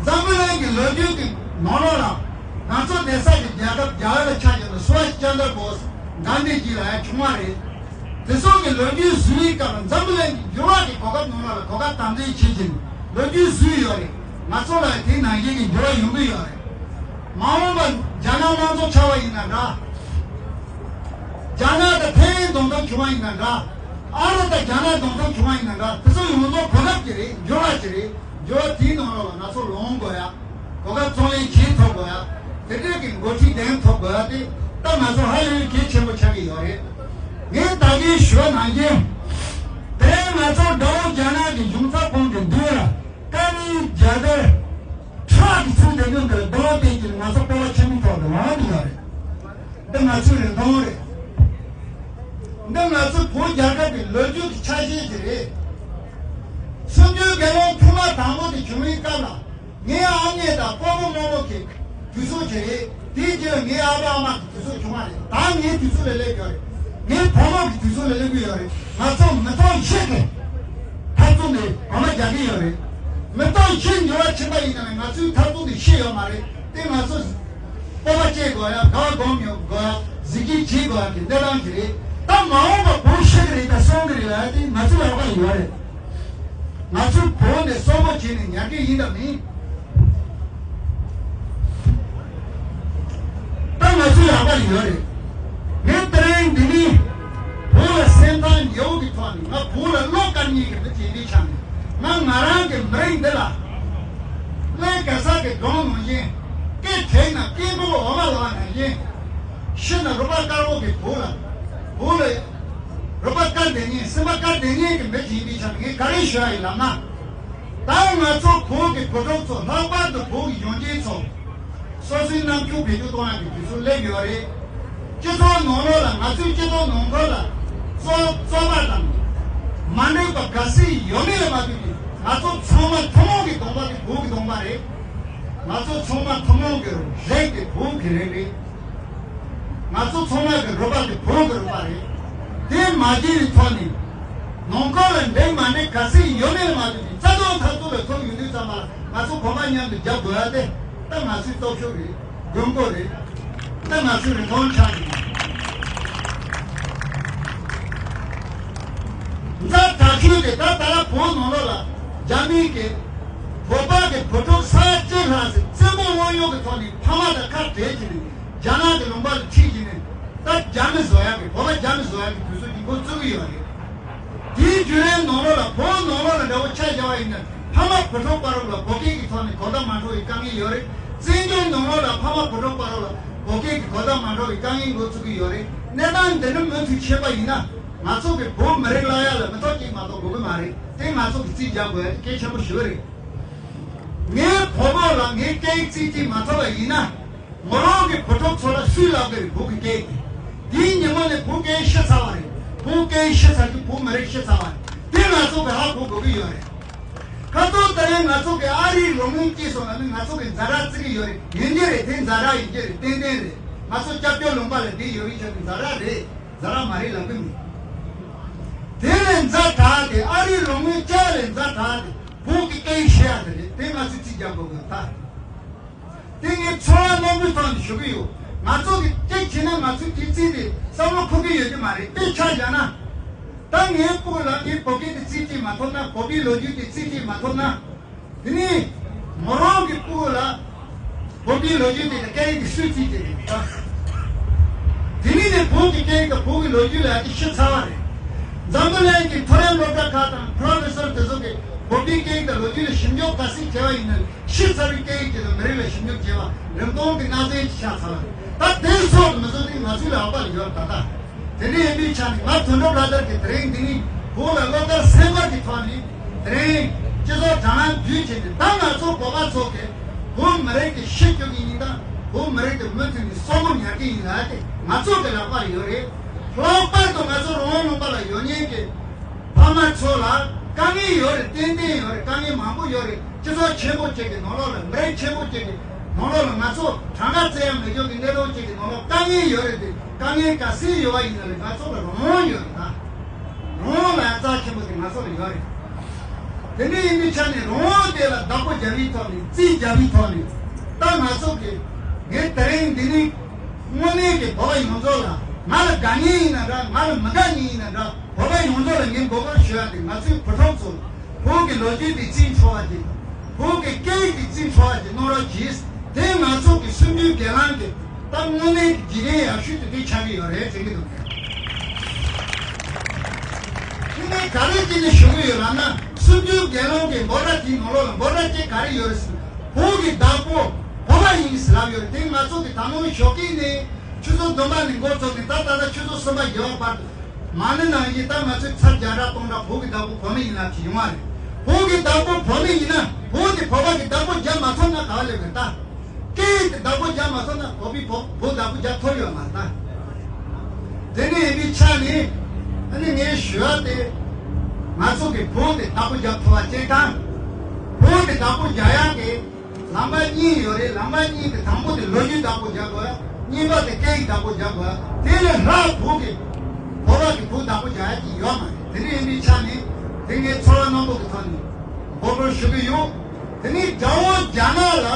འཛམ་བུ་གླིང་གི་ལོ་རྒྱུས་ཀྱི་ནང་ལོགས་ལ་ང་ཚོ་གནས་ས་ཀྱི་རྒྱལ་ཁབ་རྒྱ་གར་ལ་ཆ་བཞག་ན་སུ་བྷཱཤ་ཅན་དྲ་བྷོ་སི། གྷན་དྷི་ཇི་ལ་ཡང་བྱུང་བ་རེད། དེ་ཚོ་གི་ལོ་རྒྱུས་བཟོ་བའི་སྐབས་ལ་འཛམ་བུ་གླིང་གི་འགྱུར་བ་གི་གོ་སྐབས་ནང་ལོགས་ལ་གོ་སྐབས་དམ་འཛིན་བྱེད་ཀྱིན་ལོ་རྒྱུས་བཟོས་ཡོད་རེད། ང་ཚོ་ལ་དེ་ནང་བཞིན་གྱི་འགྱུར་བ་ཡོང་གི་ཡོད་རེད། མ་འོངས་པ་རྒྱ་ནག་དམངས་གཙོ་ཆགས་པ་ཡིན་ན་འདྲ། རྒྱ་ནག་དང་ཐའེ་ཝན་གདོང་ཐུག་བྱུང་བ་ཡིན་ན་འདྲ། ཨ་རི་དང་རྒྱ་ནག་གདོང་ཐུག་བྱུང་བ་ཡིན་ན་འདྲ། དེ་ཚོ་ཡོངས་རྫོགས་གོ་སྐབས་ཅིག་རེད། འགྱུར་བ་ཅིག་རེད། འགྱུར་བ་དེའི་ནང་ལོགས་ལ་ང་ཚོ་ལངས་དགོས་ཡ། གོ་སྐབས་བརྩོན་ལེན་བྱེད་ཐུབ་དགོས་ཡ། དེ་འདྲའི་གི་འགོ་ཁྲིད་འདེམས་ཐུབ་དགོས་ཡ་དེ་ད་ང་ཚོ་ཧ་ལས་པའི་གལ་ཆེན་པོ་ཆགས་ཀྱི་ཡོད་རེད། ངས་ད་གིན་ཞུ་བ་ནང་བཞིན། དེ་ང་ཚོ་དགྲ་བོ་རྒྱ་ནག་གི་གཞུང་ཚབ་ཁང་གི་མདུན་ལ་དཀའ་ངལ་རྒྱ་དར་ཁྲག་གི་ཚུལ་དེ་ཉུང་དེ་ལ་སྡང་བ་བསྟན་གྱི་ང་ཚོ་སྤོབས་པ་ཆེན་པོའི་ཐོག་ཏུ་ལངས་ཀྱི་ཡོད་རེད། འདི་ང་ཚོའི་རིན་ཐང་རེད། འདི་ང་ཚོའི་བོད་རྒྱལ་ཁབ་ཀྱི་ལོ་རྒྱུས་ཀྱི་ཆ་ཤས་ཤིག་རེད། སུམ་ཅུའི་སྒེར་ལངས་ཐེངས་མ་དང་པོ་དེ་བྱུང་བའི་སྐབས་ལ། ངའི་ཨ་མྱེས་དང་སྤོ་བོ་རྨོ་མོ་གི་དུས་ཚོད་ཅིག་རེད། དེའི་རྗེས་ལ་ངའི་ཨ་ཕ་ཨ་མ་གི་དུས་ཚོད་བྱུང་བ་རེད། ད་ངའི་དུས་ཚོད་ལ་སླེབས་ཡོད་རེད། ངའི་བུ་མོ་གི་དུས་ཚོད་ལ་སླེབས་ཀྱི་ཡོད་རེད། ང་ཚོ་མི་ཐོག་བཞི་གི་འཐབ་རྩོད་འདི་གོང་མ་རྒྱག་གི་ཡོད་རེད། མི་ཐོག་བཞི་འགྱུར་བ་ཕྱིན་པ་ཡིན་ན་ང་ཚོའི་འཐབ་རྩོད་འདི་ཤི་ཡོད་མ་རེད། དེ་ང་ཚོ་སྤོབས་པ་སྐྱེ་དགོས་ཡ། དགའ་སྒོམ་ཡོང་དགོས་ཡ། གཟི་བརྗིད་བྱེད་དགོས་ཡ་གི་གནས་སྟངས་ཅིག་རེད། ད་མ་འོངས་པ་བོད་ཤི་གི་རེད་ད་གསོན་གི་རེད་ལབ་ཡ་དེ་ང་ཚོ་ལ་ཡག་པ་ཡོད་རེད། ང་ཚོའི་བོད་འདི་གསོན་པོ་བྱས་ནས་ཉར་གི་ཡིན་དང་མིན། ད་ང་ཚོའི་ལག་པ་ལ་ཡོད་རེད། ཡོད་ཀྱི་ཐོག་ནས་ང་བོད་ལ་བློ་དཀར་ཉེན་གྱི་མི་ཅིག་ཡིན་པའི་ཆ་ནས། ང་ང་རང་གི་མི་རིགས་འདི་ལ། ཀླད་གེ་སར་གྱི་སྒྲུང་ནང་བཞིན། སྐད་བྲེགས་ན་སྐད་འབུག་འོ་མ་ལོག་ནང་བཞིན། ཤི་ན་རུས་པ་དཀར་པོ་གི་བོད་ལ། བོད་ལ། རུས་པ་དཀར་བསྡད་མཁན་སེམས་པ་དཀར་བསྡད་མཁན་གྱི་མི་ཅིག་ཡིན་པའི་ཆ་ནས་ངས་ག་རེ་ཞུ་ཡ་ཡིན་ལབ་ན། ད་ང་ཚོ་བོད་ཀྱི་བུ་ཕྲུག་ཚོ། ལྷག་པར་དུ་བོད་ཀྱི་གཞོན་སྐྱེས་ཚོ། སོ་སོའི་རྣམ་འགྱུར་བེད་སྤྱོད་གཏོང་ཡག་གི་དུས་ཚོད་སླེབས་ཡོད་རེད། སྤྱི་ཚོགས་ནང་ལོགས་ལ། ང་ཚོའི་སྤྱི་ཚོགས་ནང་ཁུལ་ལ། རྩོད་རྩོད་པ་དང་མ་འགྲིག་པ་ག་ཚོད་ཡོད་མེད་ལ་མ་ལྟོས་ཏེ། ང་ཚོ་ཚང་མ་ཐུན་མོང་གི་གདོང་པ་དེ་བོད་ཀྱི་གདོང་པ་རེད། ང་ཚོ་ཚང་མ་ཐུན་མོང་གི་རིགས་དེ་བོད་ཀྱི་རིགས་རེད། ང་ཚོ་ཚང་མ་གི་རུས་པ་དེ་བོད་ཀྱི་རུས་པ་རེད། དེ་མ་བརྗེད་པའི་ཐོག་ནས། ནང་ཁུལ་ལ་འགྲིག་མ་འགྲིག་ག་ཚོད་ཡོད་མེད་ལ་མ་ལྟོས་ཏེ། རྩ་དོན་འཐབ་རྩོད་ལ་ཐུག་ཡོང་དུས་ཙམ་པ་ལ། ང་ཚོ་གོམ་པ་མཉམ་དུ་རྒྱབ་དགོས་ཡ་དེ། ད་ང་ཚོའི་སྟོབས་ཤུགས་རེད། དགོས་མཁོ་རེད། ད་ང་ཚོའི་རིན་ཐང་ཆགས་ཀྱི་འདུག། ཛ་དྲག་ཤོས་དེ། ད་ད་ལྟ་བོད་ནང་ལོགས་ལ་རྒྱ་མི་གིས་བོད་པ་གི་བུ་ཕྲུག་ས་ཡ་གཅིག་ལྷག་ཙམ་བཙན་པོ་དབང་ཡོད་ཀྱི་ཐོག་ནས་ཕ་མ་དང་ཁ་བྲལ་བྱས་ནས། རྒྱ་ནག་གི་ལུང་པ་ལ་ཁྲིད་བྱས་ནས། ད་རྒྱ་མི་བཟོ་ཡག་གི། བོད་པ་རྒྱ་མི་བཟོ་ཡག་གི་དུས་ཚོད་ཀྱི་འགོ་བཙུགས་ཀྱི་ཡོད་རེད། དེའི་བརྒྱུད་རིམ་ནང་ལོགས་ལ། བོད་ནང་ལོགས་ལ་འདྲ་བོ་ཆ་བཞག་པ་ཡིན་ན། ཕ་མ་བུ་ཕྲུག་བར་ལ་བོད་སྐད་ཀྱི་ཐོག་ནས་གོ་བརྡ་མ་འཕྲོད་པའི་དཀའ་ངལ་ཡོད་རེད། བཙན་བྱོལ་ནང་ལོགས་ལ་ཕ་མ་བུ་ཕྲུག་བར་ལ་བོད་སྐད་ཀྱི་གོ་བརྡ་མ་འཕྲོད་པའི་དཀའ་ངལ་འགོ་ཚུགས་ཀྱི་ཡོད་རེད། གནས་སྟངས་འདི་འདྲ་མུ་མཐུད་ཕྱིན་པ་ཡིན་ན། ང་ཚོ་གི་བོད་མི་རིགས་བརླག་ཡ་ལ་མི་ཐོག་གཅིག་མ་གཏོགས་དགོས་ཀྱི་མ་རེད། དེ་ང་ཚོ་གི་རྩིས་རྒྱག་དགོས་ཡ་དེ་གལ་ཆེན་པོ་ཞེ་པོ་རེད། ངའི་བུ་མོ་ལ་ངའི་སྐད་ཡིག་རྩིས་རྩིས་མ་ཐུབ་པ་ཡིན་ན། མོ་རང་གི་བུ་ཕྲུག་ཚོ་ལ་སུས་བསླབ་ཀྱི་རེད། བོད་ཀྱི་སྐད་ཡིག་དེ། དེའི་ཉིན་མོ་ནས་བོད་སྐད་ཡིག་ཤི་ཚར་བ་རེད། བོད་སྐད་ཡིག་ཤི་ཚར་དུས་བོད་མི་རིགས་ཤི་ཚར་བ་རེད། དེ་ང་ཚོ་གི་ཧ་གོ་དགོས་ཀྱི་ཡོད་རེད། ཁ་ཐོག་ད་རེས་ང་ཚོ་གི་ཨ་རིའི་ལོ་ངོ་སྐྱེས་སོང་ན་ནི། ང་ཚོ་གི་ཛ་དྲག་བརྩི་གི་ཡོད་རེད། ཡིན་གྱི་རེད། དེ་ཛ་དྲག་ཡིན་གྱི་རེད། ཏན་ཏན་རེད། ང་ཚོ་སྐྱབས་བཅོལ་ལུང་པ་ལ་བསྡད་ཡོད་པའི་ཆ་ནས་ཛ་དྲག་རེད། ཛ་དྲག་མ་རེད་ལབ་གི་མིན། དེ་ལས་ཛ་དྲག་དེ། ཨ་རིའི་ལོ་ངོ་བཅུ་ལས་ཛ་དྲག་དེ་བོད་ཀྱི་སྐད་ཡིག་ཤི་ཡ་དེ་རེད། དེ་ང་ཚོས་རྩིས་རྒྱག་དགོས་ཀྱི་ད། དེ་ངས་ཚོར་བ་རྣོན་པོའི་ཐོག་ནས་ཞུ་གི་ཡོད། ང་ཚོ་གིས་གཅིག་བྱས་ན་ང་ཚོས་དེའི་རྩིས་དེ་བསམ་བློ་འཁོར་གྱི་ཡོད་ཀྱི་མ་རེད། དཔེ་ཆ་བཞག་ན། ད་ངའི་སྤུ་གུ་ལ་ངས་བོད་སྐད་དེ་རྩིས་རྩིས་མ་ཐུབ་ན། བོད་པའི་ལོ་རྒྱུས་དེ་རྩིས་རྩིས་མ་ཐུབ་ན། དེ་ནས་མོ་རང་གི་སྤུ་གུ་ལ་བོད་པའི་ལོ་རྒྱུས་དེ་དང་སྐད་ཡིག་དེ་སུས་རྩིས་བྱེད་ཀྱི་འདུག་ད། དེ་ནས་ནས་བོད་ཀྱི་སྐད་ཡིག་དང་བོད་ཀྱི་ལོ་རྒྱུས་ལ་ཡ་དེ་ཤི་ཚར་བ་རེད། འཛམ་བུ་གླིང་གི་མཐོ་རིམ་སློབ་གྲྭ་ཁག་དང་པྲོ་ཕེ་སར་དེ་ཚོ་གིས་བོད་པའི་སྐད་ཡིག་དང་ལོ་རྒྱུས་ལ་ཞིབ་འཇུག་ག་ཚོད་བྱས་པ་ཡིན་ན། ཤི་ཚར་བའི་སྐད་ཡིག་དེ་དང་མི་རིགས་ལ་ཞིབ་འཇུག་བྱས་པ་རིན་གོང་གི་གནའ་རྫས་ཅིག་ཆགས་ཚར་བ་རེད། ད་དེ་སོགས་མི་བཟོ་དེ་ང་ཚོའི་ལག་པ་ལ་ཡོད་ད་ལྟ། དེ་འདྲ་ཡིན་པའི་ཆ་ནས་ང་དོན་གྲུབ་ལྷ་དར་གྱིས་དེ་རིང་འདི་ནས་བོད་ལ་བློ་དཀར་སེམས་དཀར་གྱི་ཐོག་ནས་དེ་རིང་སྤྱི་ཚོགས་དྲ་ལམ་བརྒྱུད་བྱས་ནས། ད་ང་ཚོ་བོད་པ་ཚོ་གིས་བོད་མི་རིགས་དེ་ཤི་བཅུག་གི་ཡིན་དང་། བོད་མི་རིགས་དེ་མུ་མཐུད་ནས་གསོན་པོ་ཉར་གྱི་ཡིན་ལབ་དེ་ང་ཚོ་གི་ལག་པ་ལ་ཡོད་རེད། ལྷག་པར་དུ་ང་ཚོ་རང་དབང་ལུང་པ་ལ་ཡོད་མཁན་གྱི་ཕ་མ་ཚོ་ལ་དཀའ་ངལ་ཡོད་རེད། ཏན་ཏན་ཡོད་རེད། དཀའ་ངལ་མང་པོ་ཡོད་རེད། སྤྱི་ཚོགས་ཆེན་པོ་གཅིག་གི་ནང་ལོགས་ལ། མི་རིགས་ཆེན་པོ་གཅིག་གི་ནང་ལོགས་ལ་ང་ཚོ་གྲངས་ཀ་བཙལ་ཡག་མེད་རྒྱུ་གི་གནས་སྟངས་གཅིག་གི་ནང་ལོགས་དཀའ་ངལ་ཡོད་རེད་དེ། དཀའ་ངལ་ག་ཚོད་ཡོད་པ་ཡིན་ན་རེད། ང་ཚོ་ལ་རང་དབང་ཡོད་རེད་ད། རང་དབང་ལ་ཡང་རྩ་ཆེན་པོ་དེ་ང་ཚོ་ལ་ཡོད་རེད། དེ་འདྲ་ཡིན་པའི་ཆ་ནས་རང་དབང་དེ་ལ་བདག་པོ་རྒྱབ་པའི་ཐོག་ནས། རྩིས་རྒྱག་པའི་ཐོག་ནས། ད་ང་ཚོ་གི་ངས་དེ་རིང་འདི་ནས་དངོས་གནས་ཀྱི་བོད་པ་ཡོངས་རྫོགས་ལ། ང་ལ་དགའ་མཁན་ཡིན་ན་འདྲ། ང་ལ་མི་དགའ་མཁན་ཡིན་ན་འདྲ། བོད་པ་ཡོངས་རྫོགས་ལ་ངས་འབོད་སྐུལ་ཞུ་ཡ་དེ། ང་ཚོའི་བུ་ཕྲུག་ཚོ་བོད་ཀྱི་ལོ་རྒྱུས་དེ་རྩིས་འཕྲོ་བ་ཅིག། བོད་ཀྱི་སྐད་ཡིག་དེ་རྩིས་འཕྲོ་བ་ཅིག་གནང་རོགས་གྱིས། དེ་ང་ཚོ་གི་སུམ་ཅུའི་སྒེར་ལངས་ཀྱི་ད་དངོས་གནས་ཀྱི་འཇིག་རྟེན་ཡག་ཤོས་དེ་དེ་ཆགས་ཀྱི་ཡོད་རེད་དྲན་གྱི་འདུག། དེ་ནས་ག་རེ་བྱས་ནས་ཞུ་གི་ཡོད་ལབ་ན། སུམ་ཅུའི་སྒེར་ལངས་ཀྱི་འབོད་སྒྲ་དེའི་ནང་ལོགས་ལ་འབོད་སྒྲ་གཅིག་ག་རེ་ཡོད་རེད་ཟེར་ན། བོད་ཀྱི་བདག་པོ་བོད་པ་ཡིན་ཟེར་ལབ་ཡོད་རེད། དེ་ང་ཚོ་གི་ད་ནང་ཞོགས་ཀས་ནས་ཆུ་ཚོད་བདུན་པ་ནས་འགོ་བཙུགས་ནས་ད་ད་ལྟ་ཆུ་ཚོད་གསུམ་པ་བརྒྱད་པ་བར་དུ། མ་ཎི་ནང་བཞིན་ད་ང་ཚོས་ཚར་བརྒྱ་ཕྲག་སྟོང་ཕྲག་བོད་ཀྱི་བདག་པོ་བོད་མི་ཡིན་ལབ་ཀྱི་ཡོང་བ་རེད། བོད་ཀྱི་བདག་པོ་བོད་མི་ཡིན་ན། བོད་དེ་བོད་པ་གི་བདག་པོ་རྒྱབ་མ་ཐུབ་ན་ག་བ་སླེབས་རེད་ད། སྐད་ཡིག་དེ་བདག་པོ་རྒྱབ་མ་ཐུབ་ན་བོད་པའི་བོད་བོད་བདག་པོ་རྒྱབ་ཐུབ་ཡོད་མ་རེད་ད། དེ་འདྲ་ཡིན་པའི་ཆ་ནས་ཨ་ནི་ངས་ཞུ་ཡ་དེ། ང་ཚོ་གི་བོད་དེ་བདག་པོ་རྒྱབ་ཐུབ་པ་གཅིག་དང་། བོད་དེ་བདག་པོ་རྒྱག་ཡག་གི་ལམ་ཁ་གཉིས་ཡོད་རེད། ལམ་ཁ་གཉིས་དེ་དང་པོ་དེ་ལོ་རྒྱུས་བདག་པོ་རྒྱག་དགོས། གཉིས་པ་དེ་སྐད་ཡིག་བདག་པོ་རྒྱག་དགོས། དེ་ལས་ལྷག་བོད་ཀྱི་བོད་པ་གི་བོད་བདག་པོ་རྒྱག་ཡ་ཅིག་ཡོད་མ་རེད། དེ་འདྲ་ཡིན་པའི་ཆ་ནས་དེ་ངས་ཚོར་བ་རྣོན་པོ་གི་ཐོག་ནས་འབོད་སྐུལ་ཞུ་གི་ཡོད། དེ་ནས་དགྲ་བོ་རྒྱ་ནག་ལ་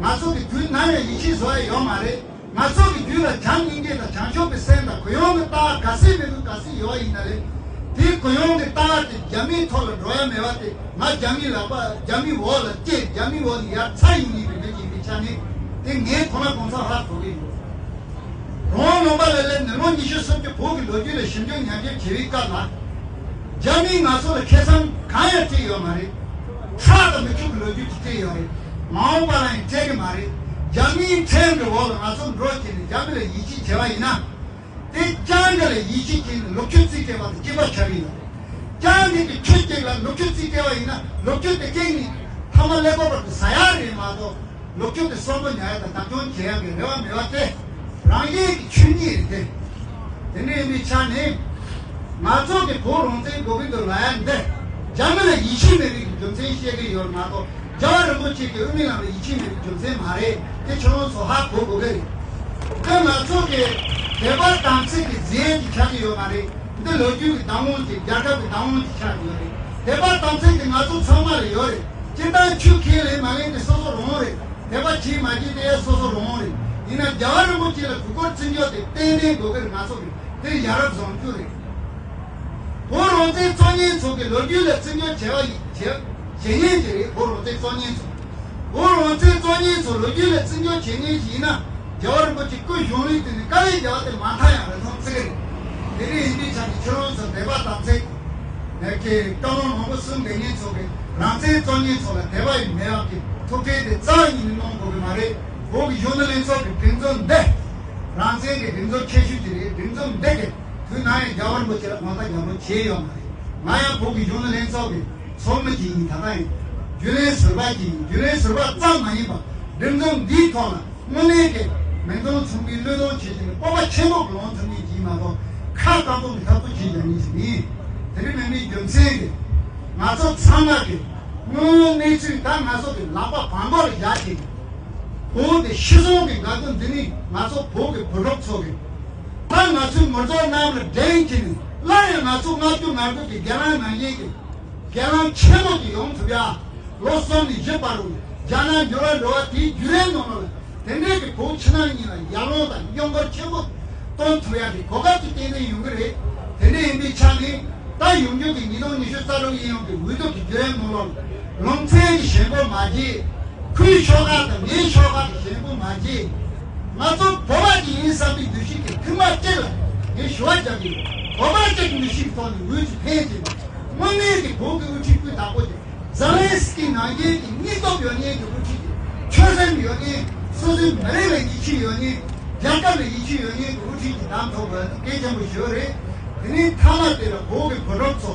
ང་ཚོ་གི་དུས་ནམ་ཡང་ཡིད་ཆེས་བཟོ་ཡ་ཡོད་མ་རེད། ང་ཚོ་གི་རྒྱུད་ལ་བྱམས་སྙིང་རྗེ་དང་བྱང་ཆུབ་པའི་སེམས་དང་གུ་ཡངས་ཀྱི་ལྟ་བ་ག་ཚོད་མི་འདུག་ག་ཚོད་ཡོད་པ་ཡིན་ན་རེད། དེ་གུ་ཡངས་ཀྱི་ལྟ་བ་དེ་རྒྱ་མིའི་ཐོག་ལ་འགྲོ་ཡ་མེད་པ་དེ། ང་རྒྱ་མིའི་ལག་པ། རྒྱ་མིའི་འོག་ལ་སྐྱེས། རྒྱ་མིའི་འོག་ནས་ཡར་ཚར་ཡོང་མཁན་གྱི་མི་ཅིག་ཡིན་པའི་ཆ་ནས་དེ་ངས་ཐོག་མ་གང་ཚང་ཧ་གོ་གི་ཡོད། རང་དབང་ལུང་པ་ལ་སླེབས་ནས་ལོ་ཉི་ཤུ་སུམ་ཅུ་བོད་ཀྱི་ལོ་རྒྱུས་ལ་ཞིབ་འཇུག་ཉམས་ཞིབ་བྱེད་པའི་སྐབས་ལ། རྒྱ་མིས་ང་ཚོ་ལ་ཁེ་བཟང་གང་ཡང་སྤྲད་ཡོད་མ་རེད། ཁྲག་དང་མི་ཕྱུགས་ཀྱི་ལོ་རྒྱུས་ཅིག་སྤྲད་ཡོད་རེད། མ་འོངས་པ་ལ་ཡང་སྤྲད་གི་མ་རེད། རྒྱ་མིའི་ཁྲལ་གྱི་འོག་ལ་ང་ཚོ་འགྲོ་བྱས་ནས་རྒྱ་མི་ལ་ཡིད་ཆེས་བྱས་པ་ཡིན་ན། དེ་སྤྱང་ཀི་ལ་ཡིད་ཆེས་བྱས་ནས་ལོ་རྒྱུས་རྩིས་སྤྲད་པ་དང་གཅིག་པ་ཆགས་ཀྱི་ཡོད་རེད། སྤྱང་ཀི་གི་ཁྱོད་ཅིག་ལ་ལོ་རྒྱུས་རྩིས་སྤྲད་པ་ཡིན་ན་ལོ་རྒྱུས་དེ་སྤྲད་ནས་ཐ་མ་ཀླད་ཀོར་བར་དུ་ཟ་ཡག་རེད་མ་གཏོགས། ལོ་རྒྱུས་དེ་གསོན་པོ་ཉར་ཡག་དང་བདག་སྐྱོང་བྱེད་ཡག་གི་རེ་བ་མེད་པ་སྟེ། རང་ཉིད་ཀྱི་ཆོས་ཉིད་རེད་དེ། དེ་འདྲ་ཡིན་པའི་ཆ་ནས། ང་ཚོ་གི་བོད་རང་བཙན་དགོས་ཀྱི་འདུག་ལབ་ཡག་འདི། རྒྱ་མི་ལ་ཡིད་ཆེས་མེད་པའི་རྒྱུ་མཚན་བཤད་ཀྱི་ཡོད་མ་གཏོགས། རྒྱལ་བ་རིན་པོ་ཆེ་གི་དབུ་མའི་ལམ་ལ་ཡིད་ཆེས་མེད་པའི་རྒྱུ་མཚན་མ་རེད་དེ་ཁྱེད་རང་ཚོ་ཧ་གོ་དགོས་ཀྱི་རེད། ད་ང་ཚོ་གི་དད་པ་དམ་ཚིག་གི་རྫས་ཅིག་ཆགས་ཀྱི་ཡོད་མ་རེད། འདི་ལོ་རྒྱུས་ཀྱི་བདག་དབང་ཅིག་རྒྱལ་ཁབ་ཀྱི་བདག་དབང་ཅིག་ཆགས་ཀྱི་ཡོད་རེད། དད་པ་དམ་ཚིག་དེ་ང་ཚོ་ཚང་མ་ལ་ཡོད་རེད། སྤྱིར་བཏང་ཆོས་ཁས་ལེན་མ་ལེན་དེ་སོ་སོ་རང་དབང་རེད། དད་པ་བྱེད་མ་བྱེད་དེ་སོ་སོ་རང་དབང་རེད། ཡིན་ན་རྒྱལ་བ་རིན་པོ་ཆེ་ལ་གུས་བཀུར་བརྩི་འཇོག་དེ་ཏན་ཏན་དགོས་ཀྱི་རེད། ང་ཚོ་གི་དེ་ཡ་རབས་བཟང་སྤྱོད་རེད། བོད་རང་བཙན་གཙོ་གཉེར་ཚོ་གི་ལོ་རྒྱུས་ལ་བརྩི་འཇོག་བྱེད་པ་ཡིན་བྱེད་བྱེད་མཁན་ཅིག་རེད། བོད་རང་བཙན་གཙོ་གཉེར་ཚོ། བོད་རང་བཙན་གཙོ་གཉེར་ཚོ་ལོ་རྒྱུས་ལ་བརྩི་འཇོག་བྱེད་མཁན་ཞིག་ཡིན་ན། རྒྱལ་བ་རིན་པོ་ཆེ་སྐུ་གཞུང་ལུགས་དེ་ནི་དཀའ་ལས་རྒྱག་པ་དེ་མ་མཐའ་ཡང་རིན་ཐང་བརྩི་གི་རེད། དེ་འདྲ་ཡིན་དུས་ཆ་ནས་ཁྱེད་རང་ཚོ་དད་པ་དམ་ཚིག་ནས་ཀྱི་བཀའ་མོལ་མང་པོ་གསུང་མཁན་ཚོ་གི་རང་བཙན་གཙོ་གཉེར་ཚོ་ལ་དད་པ་ཡི་མེད་པ་གི་ཐུགས་ཁྲལ་དེ་རྩ་བ་ཉིད་ནས་གནང་དགོས་ཀྱི་མ་རེད། བོད་ཀྱི་གཞོན་ནུ་ལྷན་ཚོགས་ཀྱི་སྒྲིག་འཛུགས་འདི་རང་བཙན་གྱི་སྒྲིག་འཛུགས་ཆེ་ཤོས་ཅིག་རེད། སྒྲིག་འཛུགས་འདི་གི་དུས་ནམ་ཡང་རྒྱལ་བ་རིན་པོ་ཆེ་ལ་དགོངས་དག་རྒྱག་རོགས་བྱས་ཡོད་མ་རེད། ང་ཡང་བོད་ཀྱི་གཞོན་ནུ་ལྷན་ཚོགས་ཀྱི་ཚོགས་མི་ཅིག་ཡིན། ད་ལྟ་ཡིན། རྒྱུན་ལས་ཟུར་པ་ཅིག་ཡིན། རྒྱུན་ལས་ཟུར་པ་ཙམ་མ་ཡིན་པར་སྒྲིག་འཛུགས་འདིའི་ཐོག་ལ་དངོས་གནས་ཀྱི་མི་འདང་ཚོང་པའི་བློས་གཏོང་བྱེད་ཀྱི་སྤོབས་པ་ཆེན་པོ་གི་ལངས་ཐུབ་མཁན་ཅིག་ཡིན་མ་གཏོགས། ཁ་བཏང་ཐོག་གི་འཐབ་རྩོད་བྱེད་རྒྱག་མཁན་ཞིག་མིན། དེ་འདྲ་མིན་པའི་རྒྱུ་མཚན་གྱིས་ང་ཚོ་ཚང་མ་གི་དངོས་ཡོད་གནས་ཚུལ་ད་ང་ཚོ་གི་ལག་པ་བང་མགོ་ལ་བཞག་བྱས། བོད་དེ་ཤི་སོང་གི་འགག་སྒོ་འདི་ནི་ང་ཚོ་བོད་ཀྱི་བུ་ཕྲུག་ཚོ་གི། ད་ང་ཚོའི་མི་ཚོགས་རྣམས་ལ་འགྲན་གྱིས་ནི་སླར་ཡང་ང་ཚོ་ལྔ་བཅུ་ང་དགུ་གི་སྒེར་ལངས་ནང་བཞིན་གྱི་སྒེར་ལངས་ཆེན་མོ་ཞིག་ཡོང་ཐུབ་ཡ། ལོ་གསུམ་ནས་བཞི་བར་དུ་རྒྱ་ནག་འགྱུར་བ་འགྲོ་བ་དེའི་བརྒྱུད་རིམ་ནང་ལ་དེ་འདྲའི་གི་བོད་ཕྱི་ནང་གཉིས་ལ་ཡར་ལངས་དང་གཡོ་འགུལ་ཆེན་པོ་གཏོང་ཐུབ་ཡ་གི་གོ་སྐབས་ཅིག་ཏན་ཏན་ཡོང་གི་རེད། དེ་འདྲ་ཡིན་པའི་ཆ་ནས་ད་ཡོང་རྒྱུ་གི་ཉིས་སྟོང་ཉི་ཤུ་རྩ་དྲུག་ཡིན་ཡོང་གི་འོས་བསྡུ་གི་བརྒྱུད་རིམ་ནང་ལ་ལུང་ཚན་གྱི་ཞེན་ཁོག་མ་བྱེད། ཁོའི་ཤོག་ཁག་དང་ངའི་ཤོག་ཁག་གི་ཞེན་ཁོག་མ་བྱེད། ང་ཚོ་བོད་པ་ཅིག་ཡིན་བསམ་པའི་འདུ་ཤེས་ཀྱིས་ཐེངས་མ་གཅིག་ལ་ངས་ཞུ་བ་རྒྱག་གི་ཡོད། བོད་པ་གཅིག་གི་འདུ་ཤེས་ཀྱི་ཐོག་ནས་འོས་ཀྱི་འཕེན་གྱི་དངོས་གནས་ཀྱི་བོད་ཀྱི་དབུ་ཁྲིད་སྤུས་དག་པོ་ཅིག་ཛེ་ལན་སི་ཀི་ནང་བཞིན་གྱི་སྙིང་སྟོབས་ཡོད་མཁན་གྱི་དབུ་ཁྲིད་ཀྱི་ཆོད་སེམས་ཡོད་མཁན། སོ་སོའི་མི་རིགས་ལ་ཡིད་ཆེས་ཡོད་མཁན། རྒྱལ་ཁབ་ལ་ཡིད་ཆེས་ཡོད་མཁན་གྱི་དབུ་ཁྲིད་ཀྱི་གདམ་ཐོབ་དགོས་གལ་ཆེན་པོ་ཞིག་རེད། དེ་ནས་མཐའ་མ་དེ་ལ་བོད་ཀྱི་བུ་ཕྲུག་ཚོ།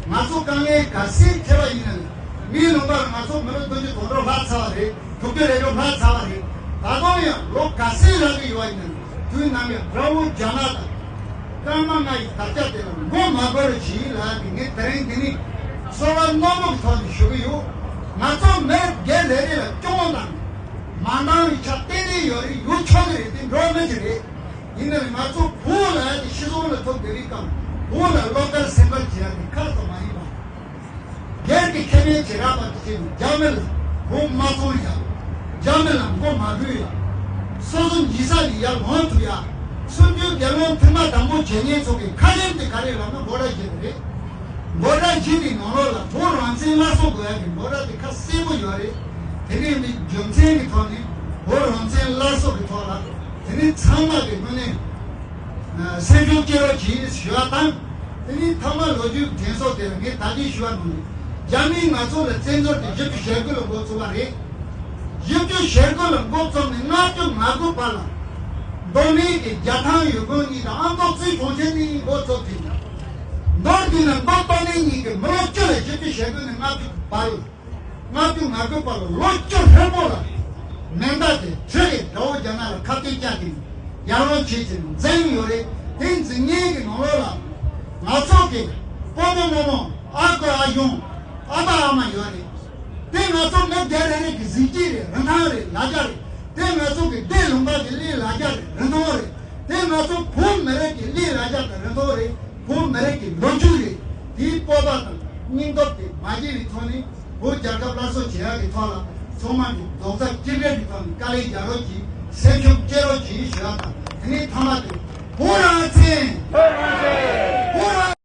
ང་ཚོ་དཀའ་ངལ་ག་ཚད་འཕྲད་པ་ཡིན་ན་ནི། མིའི་ལུང་པར་ང་ཚོ་མི་ལོ་བདུན་ཅུ་དོན་དྲུག་ལྷག་ཚར་བ་རེད། དྲུག་ཅུ་རེ་དྲུག་ལྷག་ཚར་བ་རེད། ད་དུང་ཡང་ལོ་ག་ཚད་ལྷག་གི་ཡོད་པ་ཡིན་ན་ནི། དུས་ནམ་ཡང་དགྲ་བོ་རྒྱ་ནག་དང་། སྐར་མ་ལྔ་ཡི་དར་ཆ་དེ་ལ་མགོ་མ་སྒུར་བ་ཞིག་ལ་ནི་ངས་དེ་རིང་འདི་ནས་གསོལ་བ་རྣོན་པོ་གི་ཐོག་ནས་ཞུ་གི་ཡོད། ང་ཚོ་མི་སྒེར་རེ་རེ་ལ་སྐྱོན་དང་མ་འདང་བའི་ཆ་ཏན་ཏན་ཡོད་རེད། ཡོད་ཆོག་གི་རེད། དེ་འགྲོ་མི་ཅིག་རེད། ཡིན་ནའང་ང་ཚོ་བོད་ལ་ཡ་དེ་ཤི་སོང་ལ་ཐུག་བསྡད་པའི་སྐབས་བོད་ལ་བློ་དཀར་སེམས་དཀར་བྱེད་ཡ་དེ་ཁག་ཏུ་མ་ཡིན་པ། སྒེར་གྱི་ཁེ་ཕན་བྱེད་རག་པ་དེ་བྱས་ནས་རྒྱ་མི་ལ་མགོ་མ་ཚོས་ཡ། རྒྱ་མི་ལ་མགོ་མ་སྒུར་ཡ། སོ་སོ་འཇིགས་ས་ནས་ཡར་ལངས་ཐུབ་ཡ། གསུམ་བཅུའི་སྒེར་ལངས་ཐེངས་མ་དང་པོ་བྱེད་མཁན་ཚོ་གི་ཁ་ཆེམས་དེ་ག་རེ་ལབ་ན་འབོད་སྒྲ་བྱེད་པ་རེད། འབོད་སྒྲ་བཞི་དེའི་ནང་ལོགས་ལ་བོད་རང་བཙན་སླར་གསོ་དགོས་ཡ་གི་འབོད་སྒྲ་དེ་ཁ་གསལ་པོ་ཡོད་རེད། དེ་ནས་མི་རྒྱུ་མཚན་གྱི་ཐོག་ནས་བོད་རང་བཙན་སླར་གསོ་གི་ཐོག་ལ་དེ་ནས་ཚང་མ་གི་ངོས་ནས་སེམས་ཤུགས་སྐྱེད་རོགས་གྱིས་ཞུ་བ་དང་། དེ་ནས་ཐ་མ་ལོ་རྒྱུས་དྲན་གསོ་དེ་ལ་ངས་ད་གིན་ཞུ་བ་ནང་བཞིན་རྒྱ་མིས་ང་ཚོ་ལ་བཙན་འཛུལ་དེ་བཞི་བཅུ་ཞེ་དགུ་ལ་འགོ་བཙུགས་པ་རེད། བཞི་བཅུ་ཞེ་དགུ་ལ་འགོ་བཙུགས་ནས་ལྔ་བཅུ་ང་དགུ་བར་ལ། མདོ་སྨད་ཀྱི་རྒྱལ་ཐང་འོད་དཔོན་གཉིས་དང་ཨ་མདོ་རྩེ་གྲོང་ཁྱེར་གཉིས་འགོ་བཙུགས་ཏེ། མདོ་དེ་ནས་མདོ་སྟོད་སྨད་གཉིས་ཀྱི་མི་ལོ་བཅུ་ལ་བཞི་བཅུ་ཞེ་དགུ་ནས་ལྔ་བཅུ་བར་ལ། ལྔ་བཅུ་ང་དགུ་བར་ལ་ལོ་བཅུ་ཧྲིལ་པོ་ལ་མེ་མདའ་དེ་གྲི་རེད། དགྲ་བོ་རྒྱ་ནག་ལ་ཁ་གཏད་བཅག་གིན་ཡར་ལངས་བྱེད་ཀྱིན་འཛིན་ཡོད་རེད། དེ་འཛིན་མཁན་གྱི་ནང་ལོགས་ལ་ང་ཚོ་གི་སྤོ་བོ་རྨོ་མོ་ཨ་ཁུ་ཨ་ཞང་ཨ་ཕ་ཨ་མ་ཡོད་རེད། དེ་ང་ཚོ་མི་སྒེར་རེ་རེ་གི་གཟི་བརྗིད་རེད། རིན་ཐང་རེད། ལ་རྒྱ་རེད། དེ་ང་ཚོ་གི་སྡེ་ལུང་པ་གི་གླེང་ལ་རྒྱ་རེད། རིན་ཐང་རེད། དེ་ང་ཚོ་བོད་མི་རིགས་ཀྱི་གླེང་ལ་རྒྱ་དང་རིན་ཐང་རེད། བོད་མི་རིགས་ཀྱི་ལོ་རྒྱུས་རེད། དེའི་སྤོབས་པ་དང་སྙིང་སྟོབས་དེ་མ་བརྗེད་པའི་ཐོག་ནས་བོད་རྒྱལ་ཁབ་སླར་གསོ་བྱེད་ཡག་གི་ཐོག་ལ་ཚང་མ་གི་རྡོག་རྩ་གཅིག་སྒྲིལ་གྱི་ཐོག་ནས་དཀའ་ལས་རྒྱག་རོགས་གྱིས། སེམས་ཤུགས་སྐྱེད་རོགས་གྱིས་ཞུ་ཡག་དང་། དེ་ནས་མཐའ་མ་དེ་བོད་རང་